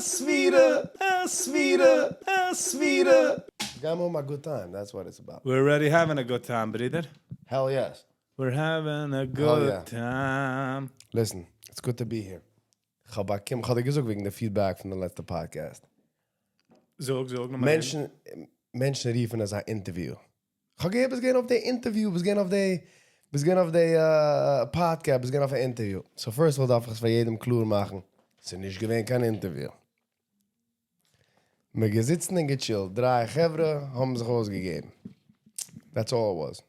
סווירע, סווירע, סווירע. גיימער האבן א good time, that's what it's about. We're already having a good time, ברודער. Hell yes. We're having a good time. Listen, it's good to be here. כ'האב באקומען, כ'האב דיר געזאגט וועגן די feedback פון די לעצטע פאדקעסט. זאג, זאג, לאמיר הערן. מענטשן, מענטשן רופן עס א interview. כ'האב געהערט ביסט געווען אויף די interview, ביסט געווען אויף די, ביסט געווען אויף די פאדקעסט, ביסט געווען אויף א interview. So first of all דארף איך עס פאר יעדעם קלאר מאכן, ס'איז נישט געווען קיין interview. מ'איז געזיצן און געטשילט, דריי חברה האבן זיך אויסגעגעבן. That's all it was.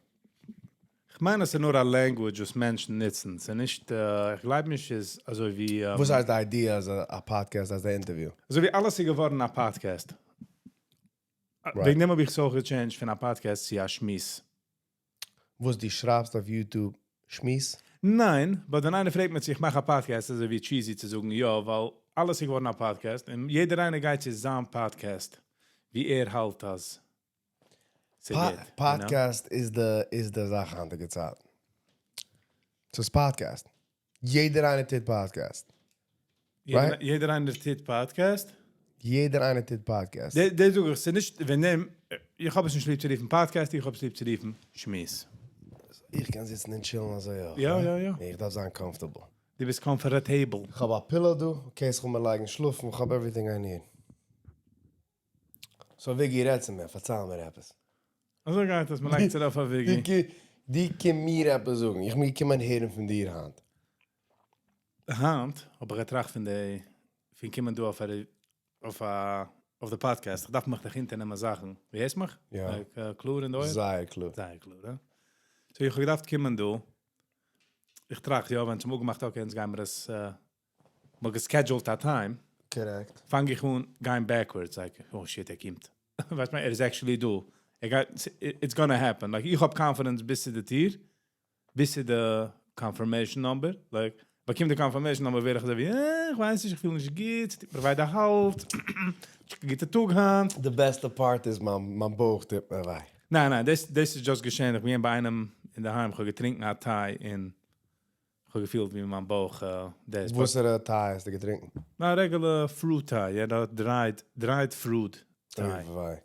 כ'מיין אז ס'איז נאר א language וואס מענטשן נוצן, ס'איז נישט, איך גלייב נישט ס'איז אזוי ווי. וואס הייסט די idea אז א פאדקעסט הייסט א interview? אזוי ווי אלעס איז געווארן א פאדקעסט. וועגן דעם האב איך עס אויך געטשעינדזשט פון א פאדקעסט צו א שמועס. וואס דו שרייבסט אויף YouTube, שמועס? ניין, but ווען איינער פרעגט מיר צו איך מאך א פאדקעסט איז אזוי ווי cheesy צו זאגן יא, ווייל אלעס איז געווארן א פאדקעסט און יעדער איינער גייט צו זיין פאדקעסט ווי ער האלט אז ס'גוט. פאדקעסט איז די איז די זאך היינטיגע צייטן. ס'איז פאדקעסט. יעדער איינער טוט פאדקעסט. Right? יעדער איינער טוט פאדקעסט? יעדער איינער טוט פאדקעסט. דאס זאג איך, ס'איז נישט ווען דעם, איך האב עס נישט ליב צו רופן פאדקעסט, איך האב עס ליב צו רופן שמועס. איך קען זיצן און טשילן אזוי אויך. יא יא יא. איך דארף זיין comfortable. דו ביסט comfortable. איך האב א pillow דא, okay איך וועל מיר לייגן שלאפן, איך האב everything I need. So וויגי רעד צו מיר, פארצייל מיר עפעס. אזוי גייט עס, מען לייגט זיך ארויף אויף וויגי. דו קום מיר עפעס זאגן, איך בין געקומען הערן פון דיר היינט. היינט האב איך געטראכט פון די, פון קומען דא אויף א, אויף א, אויף די פאדקעסט, איך דארף מיך דאך אונטערנעמען זאכן, דו הערסט מיך? יא. קלאר אין די אויער? זייער קלאר. זייער קלאר, הא? So איך האב געדארפט קומען דא, איך טראכט יא, ווען ס'האט אפגעמאכט okay אונז גיימער עס מ'האט געסקעדזשולט א time. Correct. פאנג איך אן גיין backwards, like, oh shit ער קומט. ווייסט מען ער איז actually דא. ער גייט, it's gonna happen. Like איך האב confidence ביז צו די טיר, ביז צו די confirmation number. Like, באקום די confirmation number ווער איך אזוי ווי, אה, איך ווייס נישט, איך פיל נישט גוט, ס'טוט מיר וויי די האלז, גוטע טאג היינט. די בעסטע part איז מיין בויך טוט מיר וויי. ניין ניין, דאס דאס איז just געשען, איך בין געווען ביי איינעם אינדערהיים, איך האב געטרינקן א טיי און כ'האב געפילט ווי מיין בויך דעס. וואסערע טיי האסטו געטרינקן? א regular fruit טיי, יענער האט dried dried fruit טיי. אוי וויי.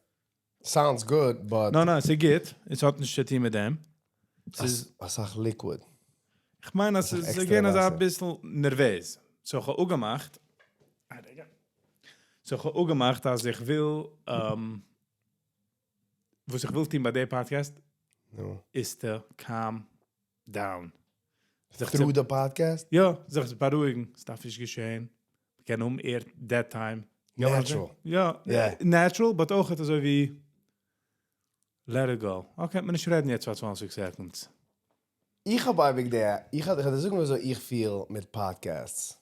Sounds good but. ניין ניין ס'איז גוט, און ס'האט נישט צוטון מיט דעם. ס'איז. אסאך liquid. כ'מיין אז ס'איז געווען אזא אביסל נערוועז. So כ'האב אפגעמאכט. א רגע. So כ'האב אפגעמאכט אז איך וויל וואס איך וויל טון ביי די פאדקעסט איז to calm down. Through די פאדקעסט? יא, זיך צו בארואיגן, ס'דארף נישט געשען, מ'קען האבן air that time. Natural. יא, natural, but אויך אזוי ווי let it go. Okay, מען נישט רעדן יעצט פאר 20 seconds. איך האב אייביג די, איך וועל דיר זאגן וויאזוי איך פיל מיט podcasts.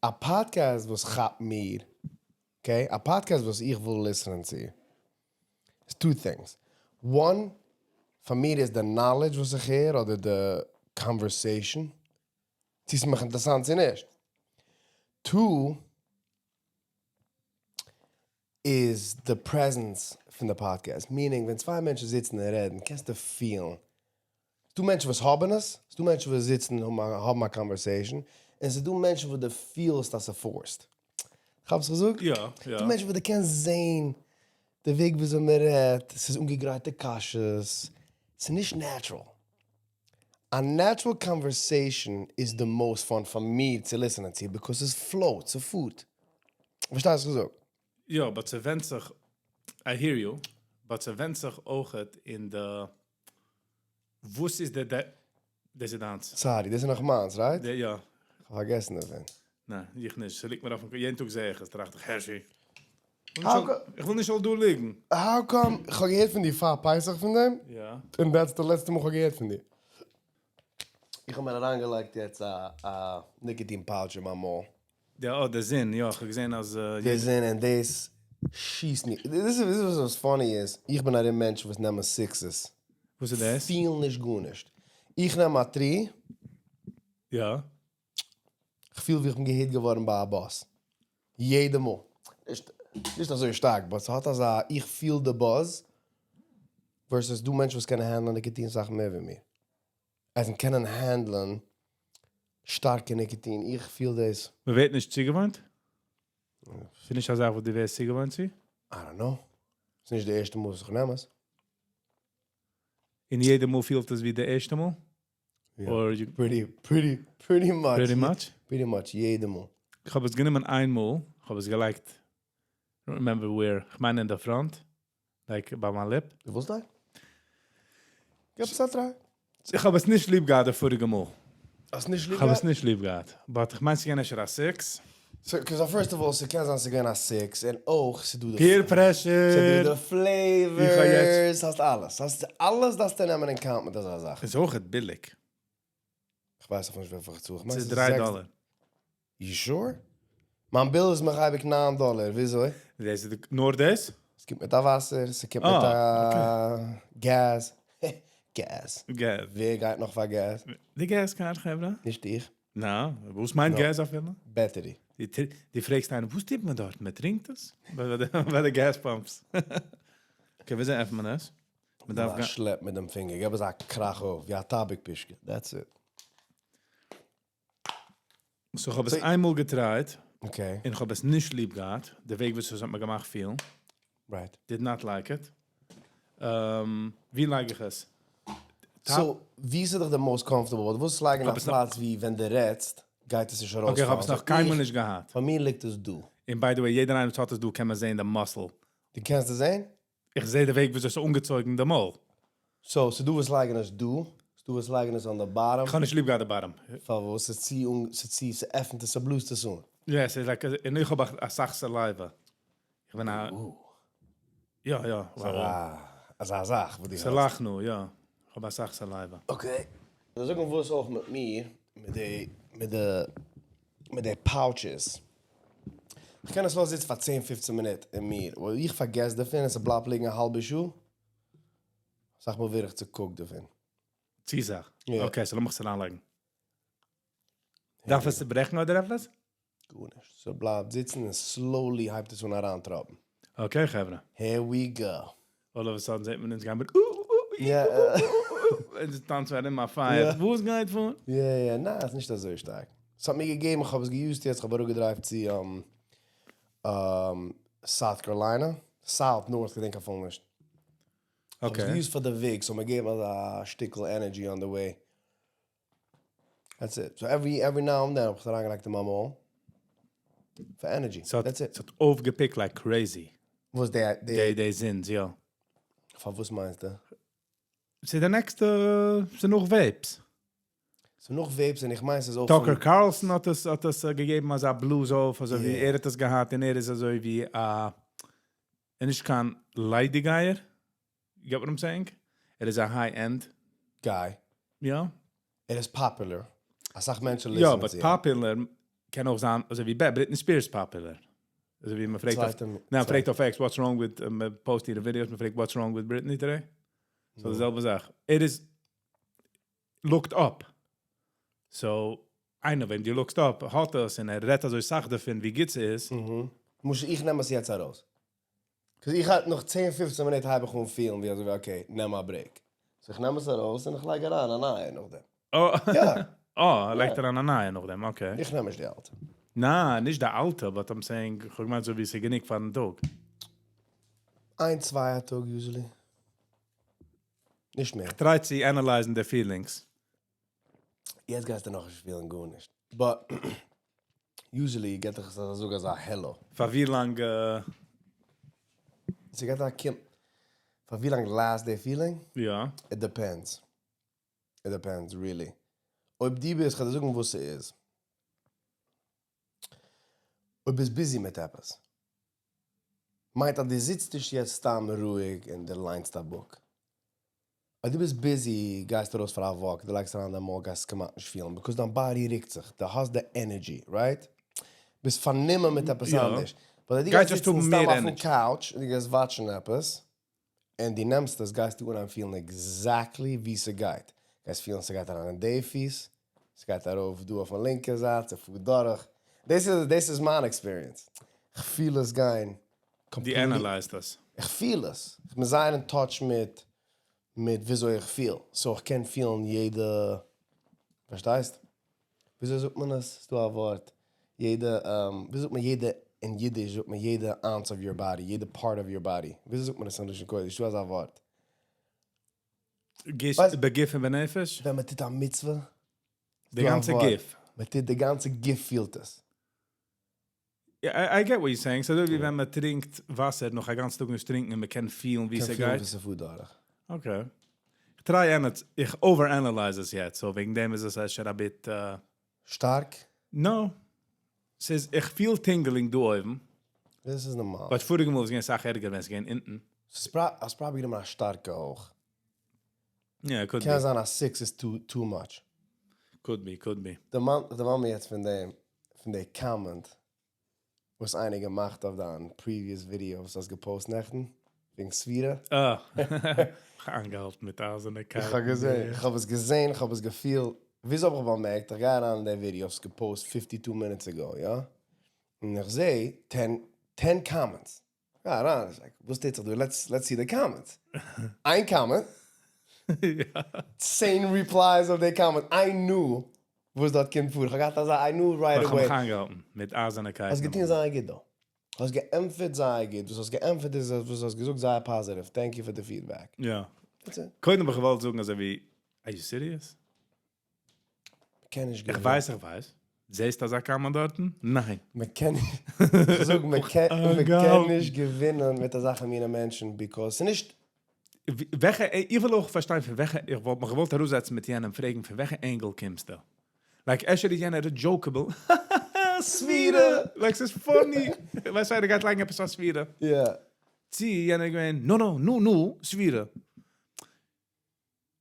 א פאדקעסט וואס כאפט מיר, okay, א פאדקעסט וואס איך וויל ליסענען צו, איז two things. One, פאר מיר איז די knowledge וואס איך הער אדער די conversation, צו ס'איז מיך אינטערעסאנט צו נישט. Two, איז די presence פון די פאדקעסט, meaning ווען צוויי מענטשן זיצן און רעדן קענסטו פילן, ס'דא מענטשן וואס האבן עס, ס'דא מענטשן וואס זיצן און האבן א conversation, און ס'דא מענטשן וואס דו פילסט אז ס'איז forced. כאפסט וואס איך זאג? יא, יא. ס'דא מענטשן וואס דו קענסט זען די וועג וויאזוי מען רעדט, ס'איז אנגעגרייטע קשיות, ס'איז נישט natural. א natural conversation איז די most fun פאר מיר צו ליסענען צו, because עס float, ס'פארט. פארשטייסט וואס איך זאג? יא, but ס'ווענדט זיך, I hear you, but ס'ווענדט זיך אויכעט אין די, וואס איז די, דאס איז דיינס. Sorry, דאס איז נאך מיינס, right? יא. כ'האב פארגעסן דערפון. ניין, איך נישט, ס'ליגט מיר אויפן, יעדן טאג זעה איך עס, טראכט איך, הערשי, איך וויל נישט זאל דא ליגן. How come, כ'האב געהערט פון דיר פאר פסח פון דעם, און that's די לעצטע מאל כ'האב געהערט פון דיר. איך האב מיר אריינגעלייגט יעצט א nicotine pouch אין מיין מויל. די אה די זון, יא כ'האב געזען אז. די זון און דאס שיסט מיר, דאס איז וואס funny איז, איך בין ארום מענטשן וואס נעמען sixes. וואס איז דאס? פילן נישט גארנישט. איך נעם א three. יא. כ'פיל ווי איך בין געהיט געווארן ביי א באס. יעדע מאל. נישט נישט אזוי שטארק but ס'האט אזא איך פיל די buzz versus דא מענטשן וואס קענען הענדלען ניקאטין סאך מער ווי מיר. אז זיי קענען הענדלען שטארקע ניקאטין. איך פיל דאס. מ'ווערט נישט צוגעוואוינט? ס'איז נישט א זאך וואס דו ווערסט צוגעוואוינט צו? I don't know. ס'איז נישט די ערשטע מאל וואס איך נעם עס. און יעדע מאל פילט עס ווי די ערשטע מאל? Yeah. Or you Pretty, pretty, pretty much. Pretty much? Pretty much, יעדע מאל. איך האב עס גענומען איינמאל, איך האב עס געלייגט, I don't remember where, איך מיין אין די front, like ביי מיין lip. דו ווילסט דאס? גיב עס א try. איך האב עס נישט ליב געהאט די פאריגע מאל. האסט נישט ליב איך האב עס געהאט? נישט ליב געהאט. But איך מיין, ס'איז געווען אפשר א 6. So, because first of all, ס'קען זיין ס'איז געווען א 6 און אויך ס'דא די Peer ס'דא pressure. די flavors, האסט אלעס. האסט אלעס דארפסטו נעמען אין count מיט אזא זאך. איז אויך ביליג. איך ווייס אויך נישט וויפיל איך צאל. איך מיין, ס'איז ס'איז 3 6 דאלאר. You sure? מיין bill איז מיך אייביג 9 דאלאר. וויאזוי? דאס איז נאר דאס? עס קומט מיט א וואסער, עס קומט מיט א gas. Gas. Gas. ווער גייט נאך פאר gas? די gas card, חברה? נישט איך. נא, וואס מיינט No. Gas אפילו? Battery. דו פרעגסט איינעם, וואס טוט מען דארט? מען טרינקט עס? ביי די gas pumps. Okay, ווי עפנט מען עס? מען דארף מען שלעפט מיט דעם פינגער. גיב עס א קראך אויף. ווי א טאביק פושקע. That's it. So, איך האב עס איינמאל גע try ט. און איך האב עס נישט ליב געהאט. דער וועג, וואס עס האט מיר געמאכט feel ן. Did not like it. ווי לייג איך עס? So, ווי איז דיך the most comfortable? דו ווילסט לייגן האב א עס נאך פלאץ ווי ווען דו רעדסט, גייט עס נישט ארויס. Okay, איך האב עס נאך קיינמאל נישט געהאט. ביי מיר ליגט עס דא. און by the way, יעדער איינער וואס האט עס דא, קען מען זען די muscle. דו קענסט עס זען? איך זע די וועג, ווי עס איז אנגעצויגן, די מויל. So, דו ווילסט לייגן עס דא, דו ווילסט לייגן עס on the bottom. איך האב נישט ליב געהאט די bottom. פארוואס? עס צי אן, עס צי, עס עפנט עס, עס בלאזט עס אן. Yeah, ס'איז like, און איך האב א סאך saliva. איך בין א יא. So, ah, אזא זאך, וואס דו האסט. ס'לאך נו, יא. איך האב א סאך saliva. Okay. דאס זאגן וואס אויך מיט מיר, מיט די pouches. איך קען עס נאר זיצן פאר 10, 15 מינוט אין מיר. ווייל איך פארגעס דערפון, עס בלייבט ליגן א האלבע שעה. זאג מאל, ווער איך צו cooked דערפון. צי זאך. Yeah. Okay, so לאמיך עס אריינלייגן. דארף עס צוברעכן אדער עפעס? גארנישט. ס'בלייבט זיצן און slowly הייבט עס אן אריינטראפן. Okay, חברה. Here we go. All of a sudden זעט מען אונז גיין מיט און טאנצן ארום א fire. וואס גייט פאר? Yeah, נא, עס איז נישט אזוי שטארק. עס האט מיר געגעבן, איך האב עס גע use ט יעצט, איך האב אראפגע drive ט צו South Carolina. South, North, איך געדענק אפילו נישט. איך האב עס גע use ט פאר די וועג, so מיר געבן א שטיקל energy on the way. That's it. So every now and then האב איך עס אריינגעלייגט אין מיין מויל. For energy. ס'האט, That's it. ס'האט אויפגע pick ט like crazy. וואס די די זינס, יא. פאר וואס מיינסטו? ס'איז די next, ס'איז נאך vapes. So נאך vapes און איך מיין, ס'איז אויך Tucker Carlson האט עס געגעבן אלס א בלאז אויף, אזוי ווי ער האט עס געהאט און ער איז אזוי ווי א ער נישט קיין ליידיגייער. You get what I'm saying? ער איז א high-end guy. יא. ער איז popular. א סאך מענטשן יא, listen but צו אים. Popular קען אויך זיין, אזוי ווי Britney Spears popular. אזוי ווי מען פרעגט אויף, צווייטע נא, מען פרעגט אויף X, what's wrong with, מען post אירע videos, מען פרעגט what's wrong with Britney today? So די זעלבע זאך. It is looked up. So, איינער, וועם דו looked up, האט עס און ער רעדט אזוי סאך דערפון, ווי גוט ס'איז. מוז איך נעם עס יעצט ארויס. Cause איך האב נאך 10, 15 מינוט האב איך אן feel ן, ווי אזוי, okay, נעם א break. So איך נעם עס ארויס און איך לייג אריין א נייע נאך דעם. Oh, יא. Oh, ער לייגט אריין א נייע נאך דעם, okay. איך נעם נישט די אלטע. נא, נישט די אלטע, but I'm saying, איך מיין אזוי ווי ס'איז גענוג פאר'ן טאג. איין, צוויי א טאג usually. נישט מער. איך try צו analyze ן the feelings. יעצט גייסטו נאך נישט feel ן גארנישט. But usually געט עס אזוי אזא hello. פאר ווי לאנג ס'גייט א קים. פאר ווי לאנג last the feeling? יא. It depends. It depends, really. אויב דו ביסט, איך וועל דיר זאגן, וואס ס'איז. אויב ביסט busy מיט עפעס. מיינט, אז דו זיצסט נישט יעצט סתם רואיג און דו ליינסט א book. אויב דו ביסט busy, גייסט ארויס פאר א walk, דו לייגסט אריין דיין מויל, גייסט כמעט נישט feel ן, because דיין body רוקט זיך, דו האסט the energy, right? ביסט פארנומען מיט עפעס אנדערש. ווייל דו גייסט גייסט just זיצן האבן סתם מער אויף דעם energy. couch און דו גייסט watch ן עפעס, און דו נעמסט עס, גייסטו אנהייבן feel ן exactly ווי ס'גייט. גייסט feel ן, ס'גייט אריין אין די פיס, ס'גייט ארויף דא אויפן לינקע זייט, ס'פארט דורך. This is my experience. איך feel עס גיין. דו analyze דאס. איך feel עס. איך בין זייער in touch מיט וויאזוי איך feel. So איך קען feel ן יעדע, פארשטייסט? וויאזוי זאגט מען עס? ס'דא א ווארט. יעדע, ווי זאגט מען יעדע אין אידיש זאגט מען יעדע ounce of your body, יעדע part of your body. וויאזוי זאגט מען עס אין לשון קודש? נישטא אזא ווארט. גוף בגוף און בנפש? ווען מען טוט א מצוה, די גאנצע גוף. מען טוט די גאנצע גוף פילט עס. I get what you're saying, ס'אזוי ווי ווען מען טרינקט וואסער נאך א גאנצן טאג נישט טרינקן און מען קען פילן ווי ס'גייט. קען פילן ווי ס'פארט דורך. Okay. איך try איך overanalyze עס יעצט, so וועגן דעם איז עס אפשר a bit. שטארק? No. ס'איז, איך פיל tingling דא אויבן. דאס איז נארמאל. But פאריגע מאל איז געווען אסאך ערגער ווען ס'איז געווען אונטן. האסט probably גענומען א שטארקע אויך. יא, could be. קען זיין א six איז too much. Could be, could be. דערמאן מיר יעצט פון דעם, פון די comment וואס איינער געמאכט אויף דיין previous video וואס האסט געפאוסט נעכטן, וועגן ספירה. אה, איך האב איינגעהאלטן מיט אייזערנע קייטן. איך האב געזען, איך האב עס געזען, איך האב עס געפילט. וויאזוי האב איך באמערקט? איך גיי אריין אין די ווידיאו, האסט געפאוסט 52 minutes ago, יא? און איך זע 10 comments. גיי אריין, איך זאג, וואס טוט זיך דא? Let's see the comments. איין comment, 10 replies אויף די comment. I knew וואס דארט קומט פאר. איך האב געהאט אזא, I knew right away. איך האב מיך איינגעהאלטן מיט אייזערנע קייטן. האסט געטון זייער גוט דא. האסט געענטפערט זייער גוט. וואס האסט געענטפערט איז וואס האסט געזאגט זייער positive. Thank you for the feedback. יא. That's it. קודם האב איך געוואלט זאגן אזוי ווי, are you serious? מ'קען נישט איך ווייס, איך ווייס. זעסט אזא comment דארטן? ניין. מ'קען איך זאג, מ'קען נישט געווינען מיט אזעלכע מינע מענטשן, because ס'איז נישט. וועלכע, איך וויל אויך פארשטיין פון וועלכע, איך וואלט מיך געוואלט אראפזעצן מיט יענעם פרעגן פון וועלכע angle קומסטו? Like, אפשר איז יענער jokeable. ספירה! Like, ס'איז funny. ווייסט איינער גייט לייגן עפעס א ספירה. צי יענער געווען, no, no, no, no, ספירה.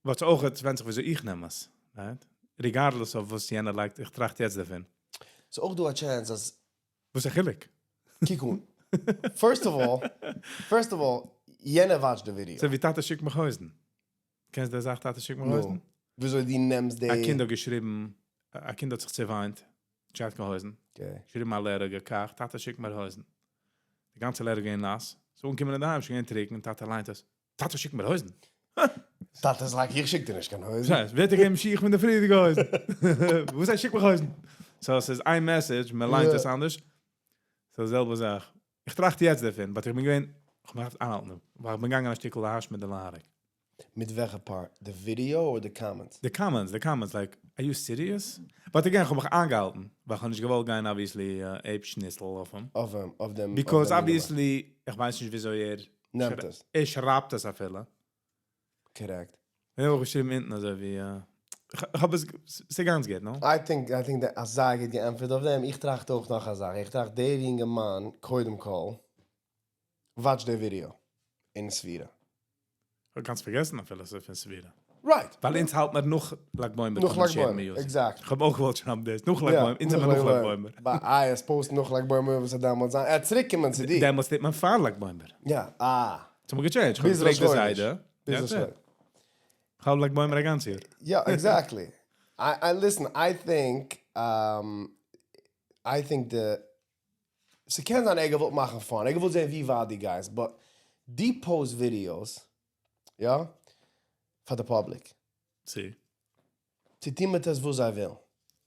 וואס אויך ווענדט זיך וויאזוי איך נעם עס, right? Regardless of וואס יענער לייגט, איך טראכט יעצט דערפון. ס'איז אויך דא א chance אז. וואס איז א חילוק? קוק אן. First of all, first of all, יענער watch ט די ווידיאו. ס'איז ווי טאטע שיק מיך הויזן. קענסט די זאך טאטע שיק מיך הויזן? נו. וויאזוי דו נעמסט די. א קינד האט געשריבן, א קינד האט זיך צעוויינט, נישט געהאט קיין הויזן. געשריבן א letter, געקאכט, טאטע שיק מיר הויזן. די גאנצע letter געווען נאס. ס'איז אנגעקומען אינדערהיים, שוין געווען טרוקן, טאטע ליינט עס. טאטע שיק מיר הויזן. טאטע איז like, איך שיק דיר נישט קיין הויזן. ווער האט דיר געגעבן שיך מיט די פריערדיגע הויזן? וואס הייסט שיק מיך הויזן? So ס'איז איין message, מען ליינט עס אנדערש. ס'איז די זעלבע זאך. איך טראכט יעצט דערפון, but איך בין געווען, איך האב מיך געדארפט איינהאלטן, ווייל איך בין געגאנגען א שטיקל להשמיד ולהרוג. מיט וועלכע part? די ווידיאו אדער די comments? די comments, די comments, like, are you serious? But again, איך האב מיך איינגעהאלטן, ווייל איך האב נישט געוואלט גיין obviously ape שניצל אויף אים. אויף אים, אויף דעם. Because obviously, איך ווייס נישט וויאזוי ער נעמט עס. ער שרייבט עס אפילו. Correct. איך האב געשריבן אונטן אזוי ווי, איך האב עס, ס'איז גאנץ גוט, no? I think that האסט זייער גוט געענטפערט אויף דעם. איך טראכט אויך נאך א זאך. איך טראכט, דער יונגערמאן, קודם כל, watch די ווידיאו אין ספירה. איך האב גאנץ פארגעסן אפילו אז ס'איז פון ספירה. Right. ווייל אונז האלט מיר נאך ל"ג בעומר. נאך ל"ג בעומר, exactly. איך האב אויך געוואלט שרייבן דאס, נאך ל"ג בעומר, אונז זעמיר נאך ל"ג בעומר. ביי אייערס post נאך ל"ג בעומר וואס וועט דעמאלטס זיין, ער וועט צוריק קומען צו דיר. דעמאלטס טוט מען פאר ל"ג בעומר. יא, אה. ס'האט מיר גע change ט, איך האב געפרעגט די זיידע. ביז ראש חודש. כ'האב ל"ג בעומר א גאנץ יאר. יא, exactly. I listen, I think, I think די, ס'קען זיין ער געוואלט מאכן fun, ער געוואלט זען ווי ווייט דו גייסט, but דו post ווידיאוס, יא, פאר די public. צו? צו טון מיט עס וואס זיי ווילן.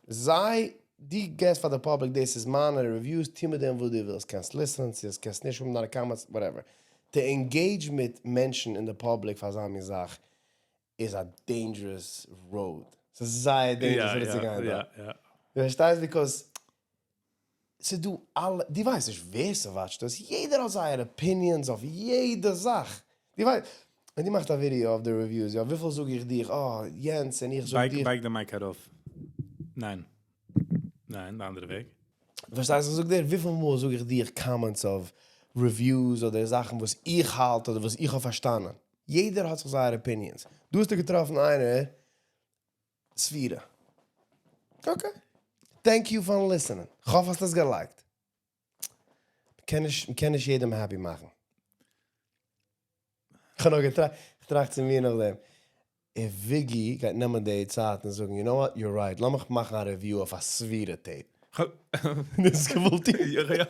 זיי, דו געסט פאר די public דאס איז מיינע reviews, טו מיט דעם וואס דו ווילסט, קענסט listen ען צו עס, קענסט נישט האבן דיינע comments, whatever. To engage מיט מענטשן אין די public פאר אזא מין זאך איז א dangerous road. ס'איז זייער dangerous אריבער צו גיין דארט. דו פארשטייסט? Because ס'איז דא אלע, דו ווייסט נישט ווער ס' watch ט עס, יעדער האט זייער opinions אויף יעדע זאך. דו ווייסט, ווען דו מאכסט א ווידיאו אויף די reviews, יא, וויפיל זאג איך דיך, אה, יענץ, און איך זאג דיך. בייג די mic ארויף. ניין. ניין, די אנדערע וועג. פארשטייסט וואס איך זאג דיר? וויפיל מאל זאג איך דיך comments אויף reviews אדער זאכן וואס איך האלט אדער וואס איך האב פארשטאנען. יעדער האט זיך זייער opinions. דא האסטו געטראפן איינער ספירה. Okay. Thank you פארן listen ען. כ'האף האסט עס געלייקט. מ'קען נישט, מ'קען נישט יעדעם happy מאכן. כ'האב נאר געטראכט, כ'טראכט צו מיר נאכדעם, אויב וויגי גייט נעמען די צייט און זאגן, you know what, you're right, לאמיך מאכן א review אויף א ספירה tape. דאס געוואלט טון? יא יא.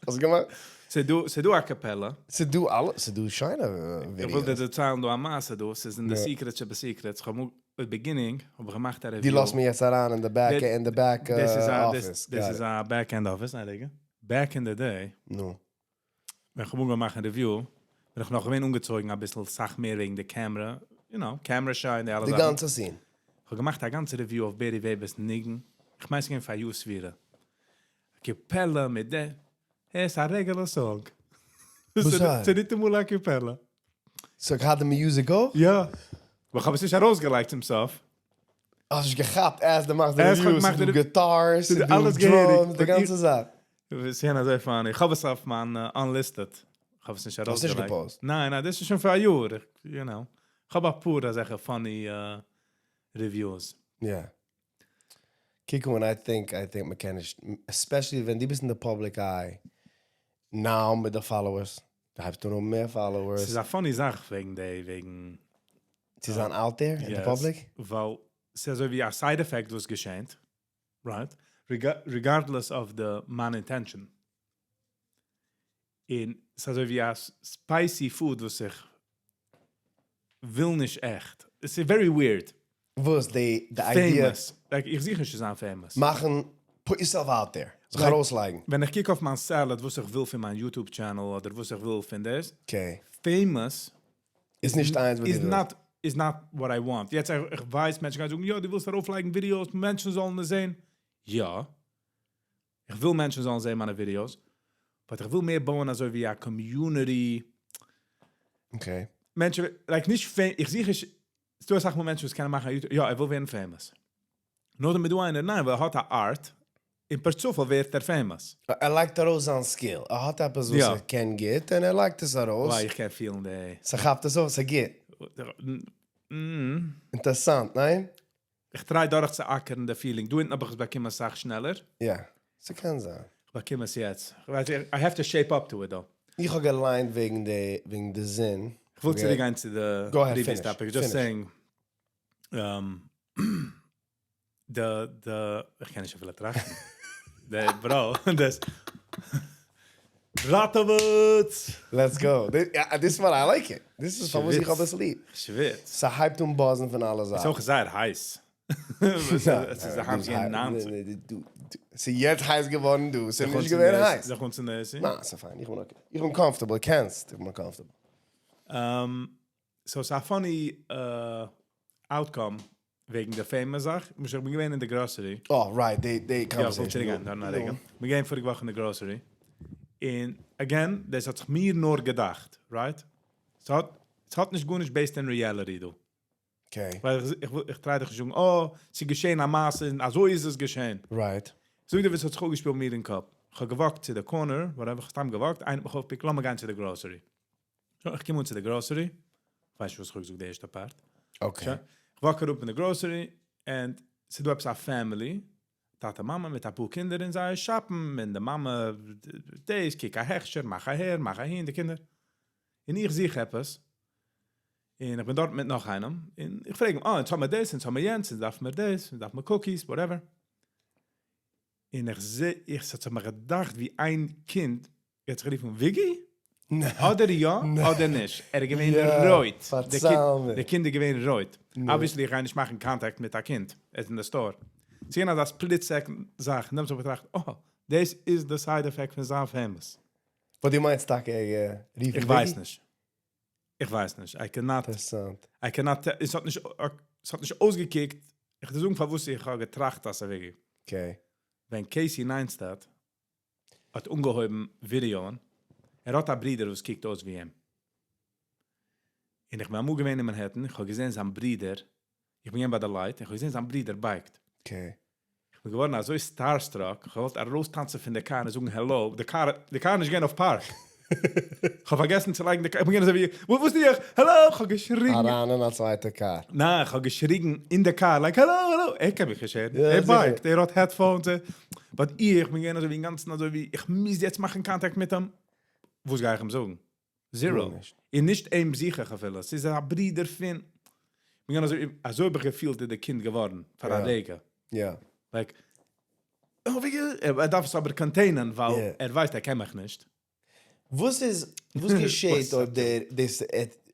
האסט געמאכט? ס'דא א קאפעלע. ס'דא אלע, ס'דא שיינע ווידיאוס. איך וויל דיר דערציילן דא א מעשה דא, ס'איז אין די secrets שב secrets, כ'האב אמאל, אין beginning האב איך געמאכט א review. דו לאזט מיר יעצט אריין אין די back, אין די back office. דאס איז א back end office, א רגע. Back in the day, נו. ווען איך האב אנגעהויבן מאכן review, בין איך נאך געווען אנגעצויגן אביסל סאך מער וועגן די camera, camera shy און די אלע די זאכן. גאנצע scene. איך האב געמאכט א גאנצע review אויף Beri Weber's ניגון, איך מיין ס'איז געווען פאר יאר ספירה. A cappella מיט די, עס איז א regular song. וואס הייסט? ס'איז ניטאמאל a cappella. So געהאט די music אויך? יא. אבער איך האב עס נישט ארויסגעלייגט צום סוף. האסט נישט געכאפט אז דו מאכסט די אז איך האב reviews, געמאכט ס'דא די guitars, ס'איז ס'דא אלעס געהעריג. drums, די גאנצע זאך. ס'איז געווען אזוי funny. איך האב עס אויף מיין unlisted. איך האב עס נישט האסט נישט ארויסגעלייגט. גע post? ניין, ניין, דאס איז שוין פאר א יאר. איך האב אפאר אזעלכע funny reviews. יא. קוק אן, I think מ'קען נישט, especially ווען דו ביסט אין די public eye, now מיט די followers, דו הייבסט אן האבן מער followers. ס'איז א funny זאך וועגן די, וועגן צו זיין out there in the public? ווייל ס'איז אזוי ווי א side effect וואס געשענט, right? Regardless of the מיין intention. און ס'איז אזוי ווי א spicy food וואס איך וויל נישט עכט. ס'איז very weird. וואס, די idea? Famous. Like, איך זוך נישט צו זיין famous. מאכן, put yourself out there. זיך ארויסלייגן. ווען איך קוק אויף מיין salad וואס איך וויל פון מיין YouTube channel אדער וואס איך וויל פון דאס, famous איז נישט איינס וואס דו ווילסט. Is not what I want. יעצט איך ווייס מענטשן גייען זאגן, יא, דו ווילסט ארויפלייגן videos, מענטשן זאלן עס זען. יא. איך וויל מענטשן זאלן זען מיינע videos, but איך וויל מער בויען אזוי ווי א community. מענטשן, like נישט איך זוך נישט, ס'דא אסאך מאל מענטשן וואס קענען מאכן א YouTube, יא, ער וויל ווערן famous. נאכדעם איז דא איינער, ניין, ווייל ער האט א art, און פער צופאל ווערט ער famous. ער לייגט ארויס זיין skill, ער האט עפעס וואס ער קען גוט און ער לייגט עס ארויס. וויי, איך קען פילן די. ס'כאפט עס אויף, ס'גוט. אינטערעסאנט, ניין? איך try דורך צו אקערן די feeling, דא אונטן האב איך עס באקומען אסאך שנעלער. יא, ס'קען זיין. איך באקום עס יעצט. איך ווייס, I have to shape up to it though. איך האב געליינט וועגן די זון. איך וויל צוריק גיין צו די previous topic, just saying, די, די, איך קען נישט אפילו טראכטן. די, bro, דאס, ראטעוועט! Let's go. This one I like it. דאס איז פארוואס איך האב עס ליב. שוויץ. ס'הייבט אן buzz ן פון אלע זייטן. ס'איז אויך זייער הייס. עס איז היינט געווען 90. ס'איז יעצט הייס געווארן דא, ס'איז נישט געווען הייס. זיך אנצינדן די AC? ניין, ס'איז fine, איך בין okay. איך בין comfortable, קענסט, איך בין comfortable. So ס'איז א funny outcome וועגן די famous זאך. למשל, איך בין געווען אין די grocery. Oh, right, די conversation. יא, איך וויל צוריק גיין דארט א רגע. איך בין געווען פאריגע וואך אין די grocery. און again, דאס האט זיך מיר נאר געדאכט, right? ס'האט נישט גארנישט based אין reality דא. ווייל איך try דיך נישט זאגן, oh, ס'איז געשען א מעשה און אזוי איז עס געשען. זאג דיר וואס האט זיך אפגעשפילט מיר אין קאפ. איך האב גע walk ט צו די corner, whatever, איך האב סתם גע walk ט, איינער האט מיך אויפגעפיקט, לאמיר גיין צו די grocery. שוין, איך קום אן צו די grocery, איך ווייס נישט וואס איך האב געזאגט די ערשטע part. שוין, איך walk אראפ אין די grocery, און ס'איז דא עפעס א family, טאטע מאמע מיט אפאר קינדער און זיי shop ן, און די מאמע דאס, קוק א הכשר, מאך אהער, מאך אהין, די קינדער. און איך זוך עפעס, און איך בין דארט מיט נאך איינעם, און איך פרעג אים, אה, אונז האמיר דאס, אונז האמיר יענץ, אונז דארף מיר דאס, אונז דארף מיר cookies, whatever. און איך זע, איך, ס'האט זיך מיר געדאכט ווי איין קינד האט זיך גערופן וויגי? אדער יא אדער נישט. ער איז געווען רויט. די קינד איז געווען רויט. Obviously איך גיי נישט מאכן contact מיט א קינד. ער איז אין די store. ס'איז געווען אזא split second זאך. און דעמאלטס האב איך געטראכט, אה, דאס איז די side effect פון זיין famous. וואס דו מיינסט טאקע ער רופן וויגי? איך ווייס נישט. איך ווייס נישט. איי קענאט. אינטערעסאנט. איי קענאט, עס האט נישט, עס האט נישט אויסגעקוקט, איך וועל דיר זאגן פארוואס איך האב געטראכט אז ס'איז וויגי. ווען Casey Neistat האט אנגעהויבן ווידיא'ן, ער האט א ברודער וואס קוקט אויס ווי אים. און איך בין אמאל געווען אין מאנהעטן, איך האב געזען זיין ברודער, איך בין געווען ביי די light, איך האב געזען זיין ברודער bike ט. איך בין געווארן אזוי starstruck, איך האב געוואלט ארויסטאנצן פון די קאר און זאגן העלא, די קאר, די קאר איז נישט געווען אויף park. איך האב פארגעסן צו לייגן די קאר, איך בין געווען אזוי ווי, וואס טו איך? העלא! איך האב געשריגן. אריין אין א צווייטע קאר. ניין, איך האב געשריגן אין די קאר, like hello hello, ער קען מיך נישט הערן, ער bike ט, ער האט headphones, but איך בין געווען אזוי ווי אינגאנצן אזוי ווי, איך מוז יעצט מאכן contact מיט אים, וואס גיי איך אים זאגן? Zero. און נישט אים זוך איך אפילו, ס'איז א ברודער פון, כ'בין געווען אזוי, אזוי האב איך געפילט איז די קינד געווארן פאר א רגע. Like, ער דארף עס אבער contain ען ווייל ער ווייסט ער קען מיך נישט. וואס איז, וואס געשעהט אויב דער, דאס,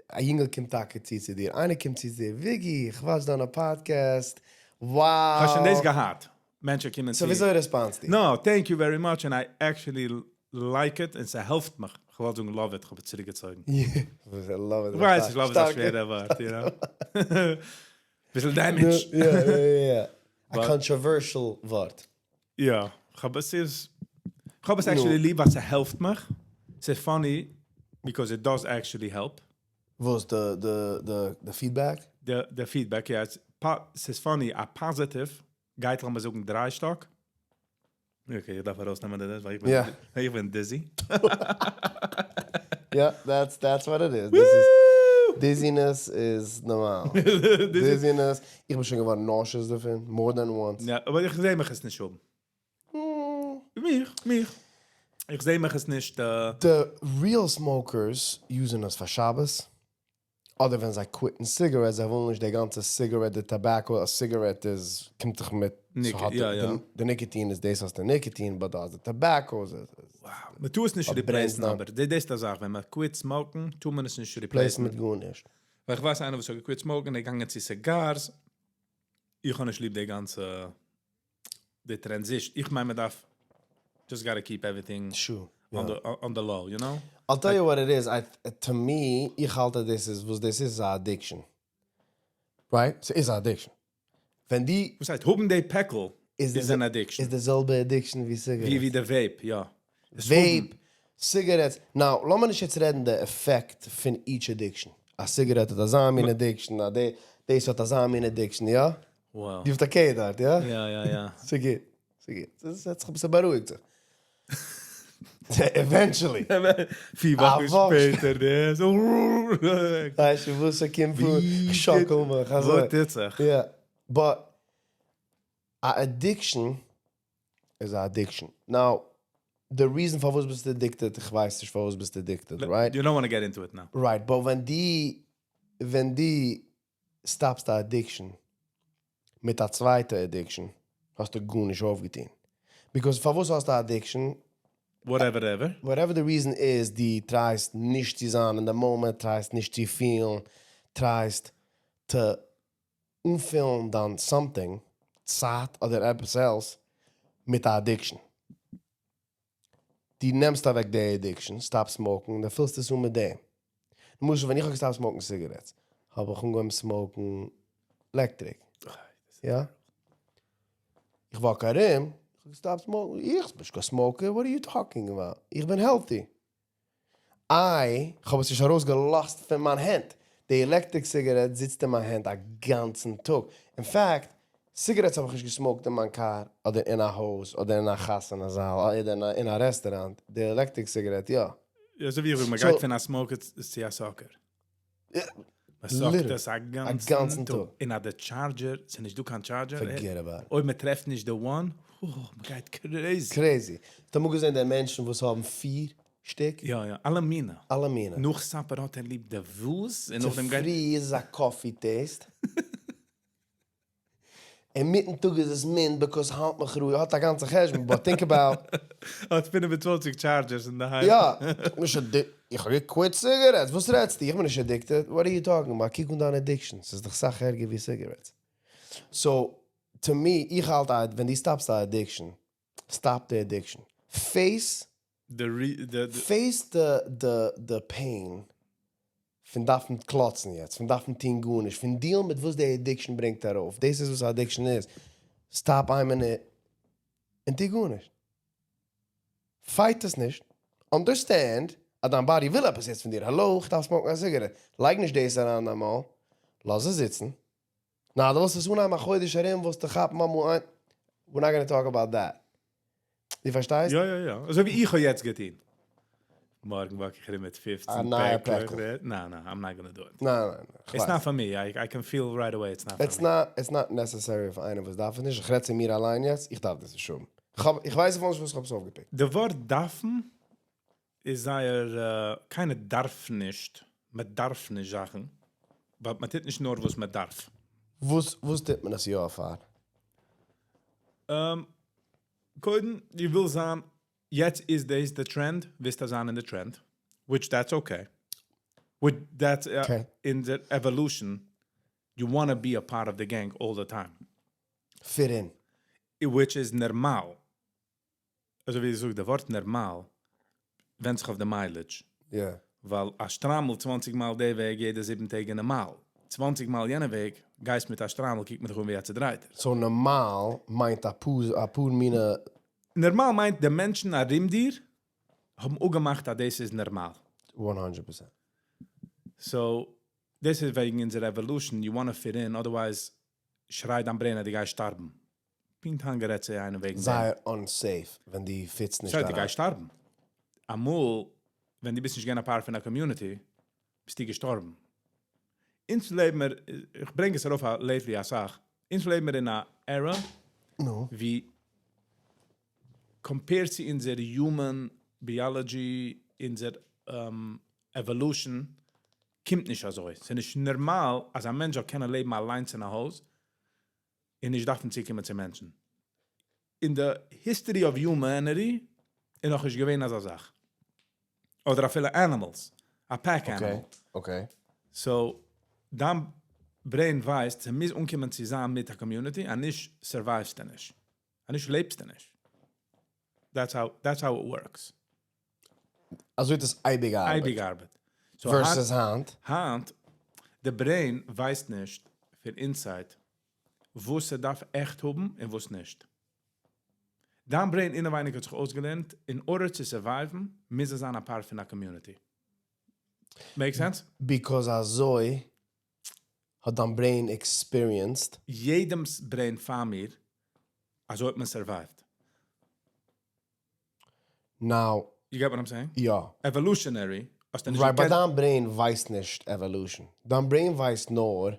א יונגעל קומט טאקע צו צו דיר, איינער קומט צו צו דיר, וויגי, איך watch דיינע podcast, wow. כ'האב שוין דאס געהאט. מענטשן קומען So צו. וויאזוי respond סטו? No, thank you very much, and I actually like it, און ס'העלפט מיך. איך וואלט זאגן love it, איך האב עס צוריקגעצויגן. Love it. איך ווייס נישט, love איז א שווערע ווארט, you know. ביסל damage. יא, יא, יא. א controversial ווארט. יא, איך האב עס איז, איך האב עס actually ליב, ווייל ס'העלפט מיך. ס'איז funny, because it does actually help. וואס, די feedback? די feedback, יא. ס'איז funny, א positive גייט, לאמיר זאגן, דריי שטאק. Okay, איך דארף ארויסנעמען דאס, ווייל איך בין, איך בין dizzy. Yeah, that's what it is. This is dizziness איז נארמאל. Dizziness. איך בין שוין געווארן nauseous דערפון, more than once. יא, אבער איך זע מיך עס נישט האבן. מיך, מיך. איך זע מיך עס נישט. The real smokers use עס פאר שבת. אדער ווען זיי quit ן cigarettes, זיי ווילן נישט די גאנצע cigarette, די tobacco, א cigarette איז, קומט דאך מיט, ס'האט די nicotine איז דאס וואס די nicotine, but דא איז די tobacco. Wow. מען טאר עס נישט replace ן, אבער דאס איז די זאך, ווען מען quit smoke ן, טאר מען עס נישט replace ן. מיט גארנישט. ווייל איך ווייס איינער וואס האט גע quit smoke ן, ער איז געגאנגען צו cigars. איך האב נישט ליב די גאנצע די transition. איך מיין, מען דארף just gotta keep everything on the low, you know? I'll tell you what it is. To me, איך האלט אז דאס איז, וואס דאס איז, א addiction. Right? ס'איז א addiction. ווען די וואס הייסט, האבן די פעקל איז אן addiction. איז די זעלבע addiction ווי cigarettes. ווי די vape, יא. Vape, cigarettes. Now, לאמיר נישט יעצט רעדן די effect פון each addiction. א cigarette האט אזא מין addiction, א דאס האט אזא מין addiction, יא? Wow. דו ביסט okay דארט, יא? יא. ס'גוט. ס'גוט. ס'האט זיך אביסל בארואיגט זיך. Eventually. 4 וואכן שפעטער, דער אזוי. ווייסט דו וואס ס'קומט פאר? שאקל מיך אזוי. וואס טוט זיך? יא. But א addiction איז א addiction. Now, the reason פארוואס ביסטו addicted, איך ווייס נישט פארוואס ביסטו addicted, right? You don't want to get into it now. Right, but ווען דו stop סט א addiction מיט א צווייטע addiction, האסטו גארנישט אויפגעטון. Because פארוואס האסטו א addiction? Whatever, whatever. Whatever the reason is, דו try סט נישט צו זיין in the moment, try סט נישט צו פילן, try סט צו אנפילן דיין something, צייט אדער עפעס else, מיט א addiction. דו נעמסט אוועק די addiction, stop smoking, דאן פילסטו עס אן מיט דעם. למשל, ווען איך האב גע stop ט smoke ן cigarettes, האב איך אנגעהויבן smoke ן electric. יא? איך walk ארום, איך האב גע stop ט smoke ן, איך בין נישט קיין smoker, what are you talking about? איך בין healthy. איי, איך האב עס נישט ארויסגעלאזט פון מיין הענט. די electric cigarette זיצט אין מיין הענט א גאנצן טאג. In fact, cigarettes האב איך נישט גע smoke ט אין מיין קאר, אדער אין א הויז, אדער אין א חתונה זאל, אדער אין א restaurant. די electric cigarette, יא. יא, אזוי ווי איך זאג, מען גייט פון א smoker צו א sucker. מען suck ט עס א גאנצן טאג. און אז די charger, ס'איז נישט דא קיין charger. Forget about it. אויב מען טרעפט נישט די one, מען גייט crazy. Crazy. האסט אמאל געזען די מענטשן וואס האבן פיר שטיק? יא, אלע מיני. אלע מיני. נאך supper האט ער ליב די וואס, און נאכדעם גייט. צופרי איז עס א coffee taste. אינמיטן טאג איז עס mint, because האלט מיך רואיג, האט א גאנצע חשבון, but think about. האט 25 chargers אין די היים. יא, נישט איך האב גע quit cigarettes, וואס רעדסטו? איך בין נישט addicted, what are you talking about? קוק אן דיין addiction, ס'איז דאך סאך ערגער ווי cigarettes. So, to me, איך האלט אז ווען דו stop סט א addiction, stop the addiction. Face The face the pain פון דארפן קלאצן יעצט, פון דארפן טון גארנישט, פון deal מיט וואס די addiction ברענגט ארויף. דאס איז וואס addiction איז. Stop איין מינוט און טו גארנישט. Fight עס נישט. Understand, אז דיין body וויל עפעס יעצט פון דיר. האלא, איך דארף smoke ן א cigarette. לייג נישט דאס אריין אין דיין מויל. לאז עס זיצן. נא, דו ווילסט עס אנהייבן א חודש ארום, ווילסטו כאפן אמאל איין. We're not gonna talk about that. דו פארשטייסט? יא. אזוי ווי איך האב יעצט געטון. מארגן walk איך ארום מיט 15 א נייע פעקלעך. פעקל. No, I'm not gonna do it. ניין. It's not for me. I can feel right away it's not for It's me. not, it's not necessary פאר איינער וואס דארף עס נישט. איך רעד צו מיר אליין יעצט, איך דארף דאס נישט האבן. איך ווייס נישט וואס איך האב עס אויפגע pick ט. די ווארט דארפן איז זייער, קיינער דארף נישט, מען דארף נישט זאכן, but מען טוט נישט נאר וואס מען דארף. וואס טוט מען עס יא פאר? קודם, דו ווילסט זיין, יעצט איז דאס the trend, ווילסטו זיין אין the trend, which that's okay. Which that's in the evolution, you want to be a part of the gang all the time. Fit in. Which איז נערמאל. אזוי ווי דו זאגסט, די ווארט נערמאל ווענדט זיך אויף די mileage. ווייל א שטריימל 20 מייל די וועג יעדע 7 טעג איז נארמאל. 20 מייל יענע וועג, גייסט מיט א שטריימל, קוקט מען דיך אן ווי א צעדרייטער. So נארמאל מיינט א פאר מינע. נארמאל מיינט, די מענטשן ארום דיר האבן אפגעמאכט, אז דאס איז נארמאל. 100%. So, דאס איז וועגן אונזער evolution, you wanna fit in, otherwise שרייט דיין brain, אז דו גייסט שטארבן. פונקט היינט גערעדט צו איינעם וועגן דעם. זייער unsafe, ווען דו fit סט נישט שרייט, דו אריין. גייסט שטארבן. אמאל, ווען דו ביסט נישט געווען א part פון א community, ביסטו געשטארבן. אונז לעבן מיר, איך ברענג עס ארויף lately א סאך, אונז לעבן מיר אין א era, No. ווי compared צו אונזער human biology, אונזער evolution, קומט נישט אזוי. עס איז נישט נארמאל, אז א מענטש זאל קענען לעבן אליין אין א הויז און נישט דארפן צוקומען צו מענטשן. In the history of humanity איז נאך נישט געווען אזא זאך. אדער אפילו animals, א pack animal. So, דיין brain ווייסט, זי מוז אנקומען צו זיין מיט א community, און נישט survive סטו נישט. און נישט לעבסטו נישט. That's how it works. אזוי האט עס אייביג געארבעט. אייביג געארבעט. So, Versus היינט. היינט, די brain ווייסט נישט פון inside, וואס ער דארף עכט האבן און וואס נישט. דיין brain אינעווייניג האט זיך אויסגעלערנט, in order to survive, מוז ער זיין א part פון א community. Make sense? Because אזוי האט דיין brain experienced. יעדעמס brain פאר מיר, אזוי האט מען survived. Now, You get what I'm saying? יא. Evolutionary, האסטו נישט Right, but געקענט- דיין brain ווייסט נישט evolution. דיין brain ווייסט נאר,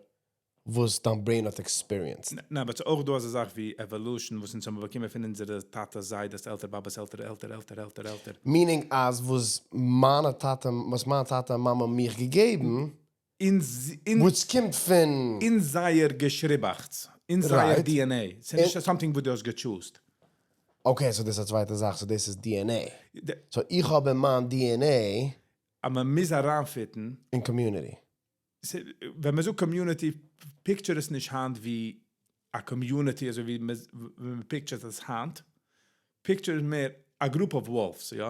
וואס דיין brain האט experienced. נא, אבער אויך דא אזא זאך ווי evolution, וואס אונז האבן באקומען פון אונזערע טאטע, זיידעס, עלטער באבעס, עלטער, עלטער, עלטער, עלטער, עלטער. Meaning אז וואס מיינע טאטע, וואס מיין טאטע און מאמע מיר געגעבן, אין וואס קומט פון אין זייער געשריבאכץ, אין זייער DNA. עס איז נישט something וואס דו האסט גע choose ט. Okay, so דאס איז א צווייטע זאך, so דאס איז DNA. So איך האב אין מיין DNA אבער מען מוז אריינ fit ן. אין community. ווען מען זאגט community, picture עס נישט היינט ווי א community, אזוי ווי מען picture ט עס היינט. Picture מער a group of wolves, יא?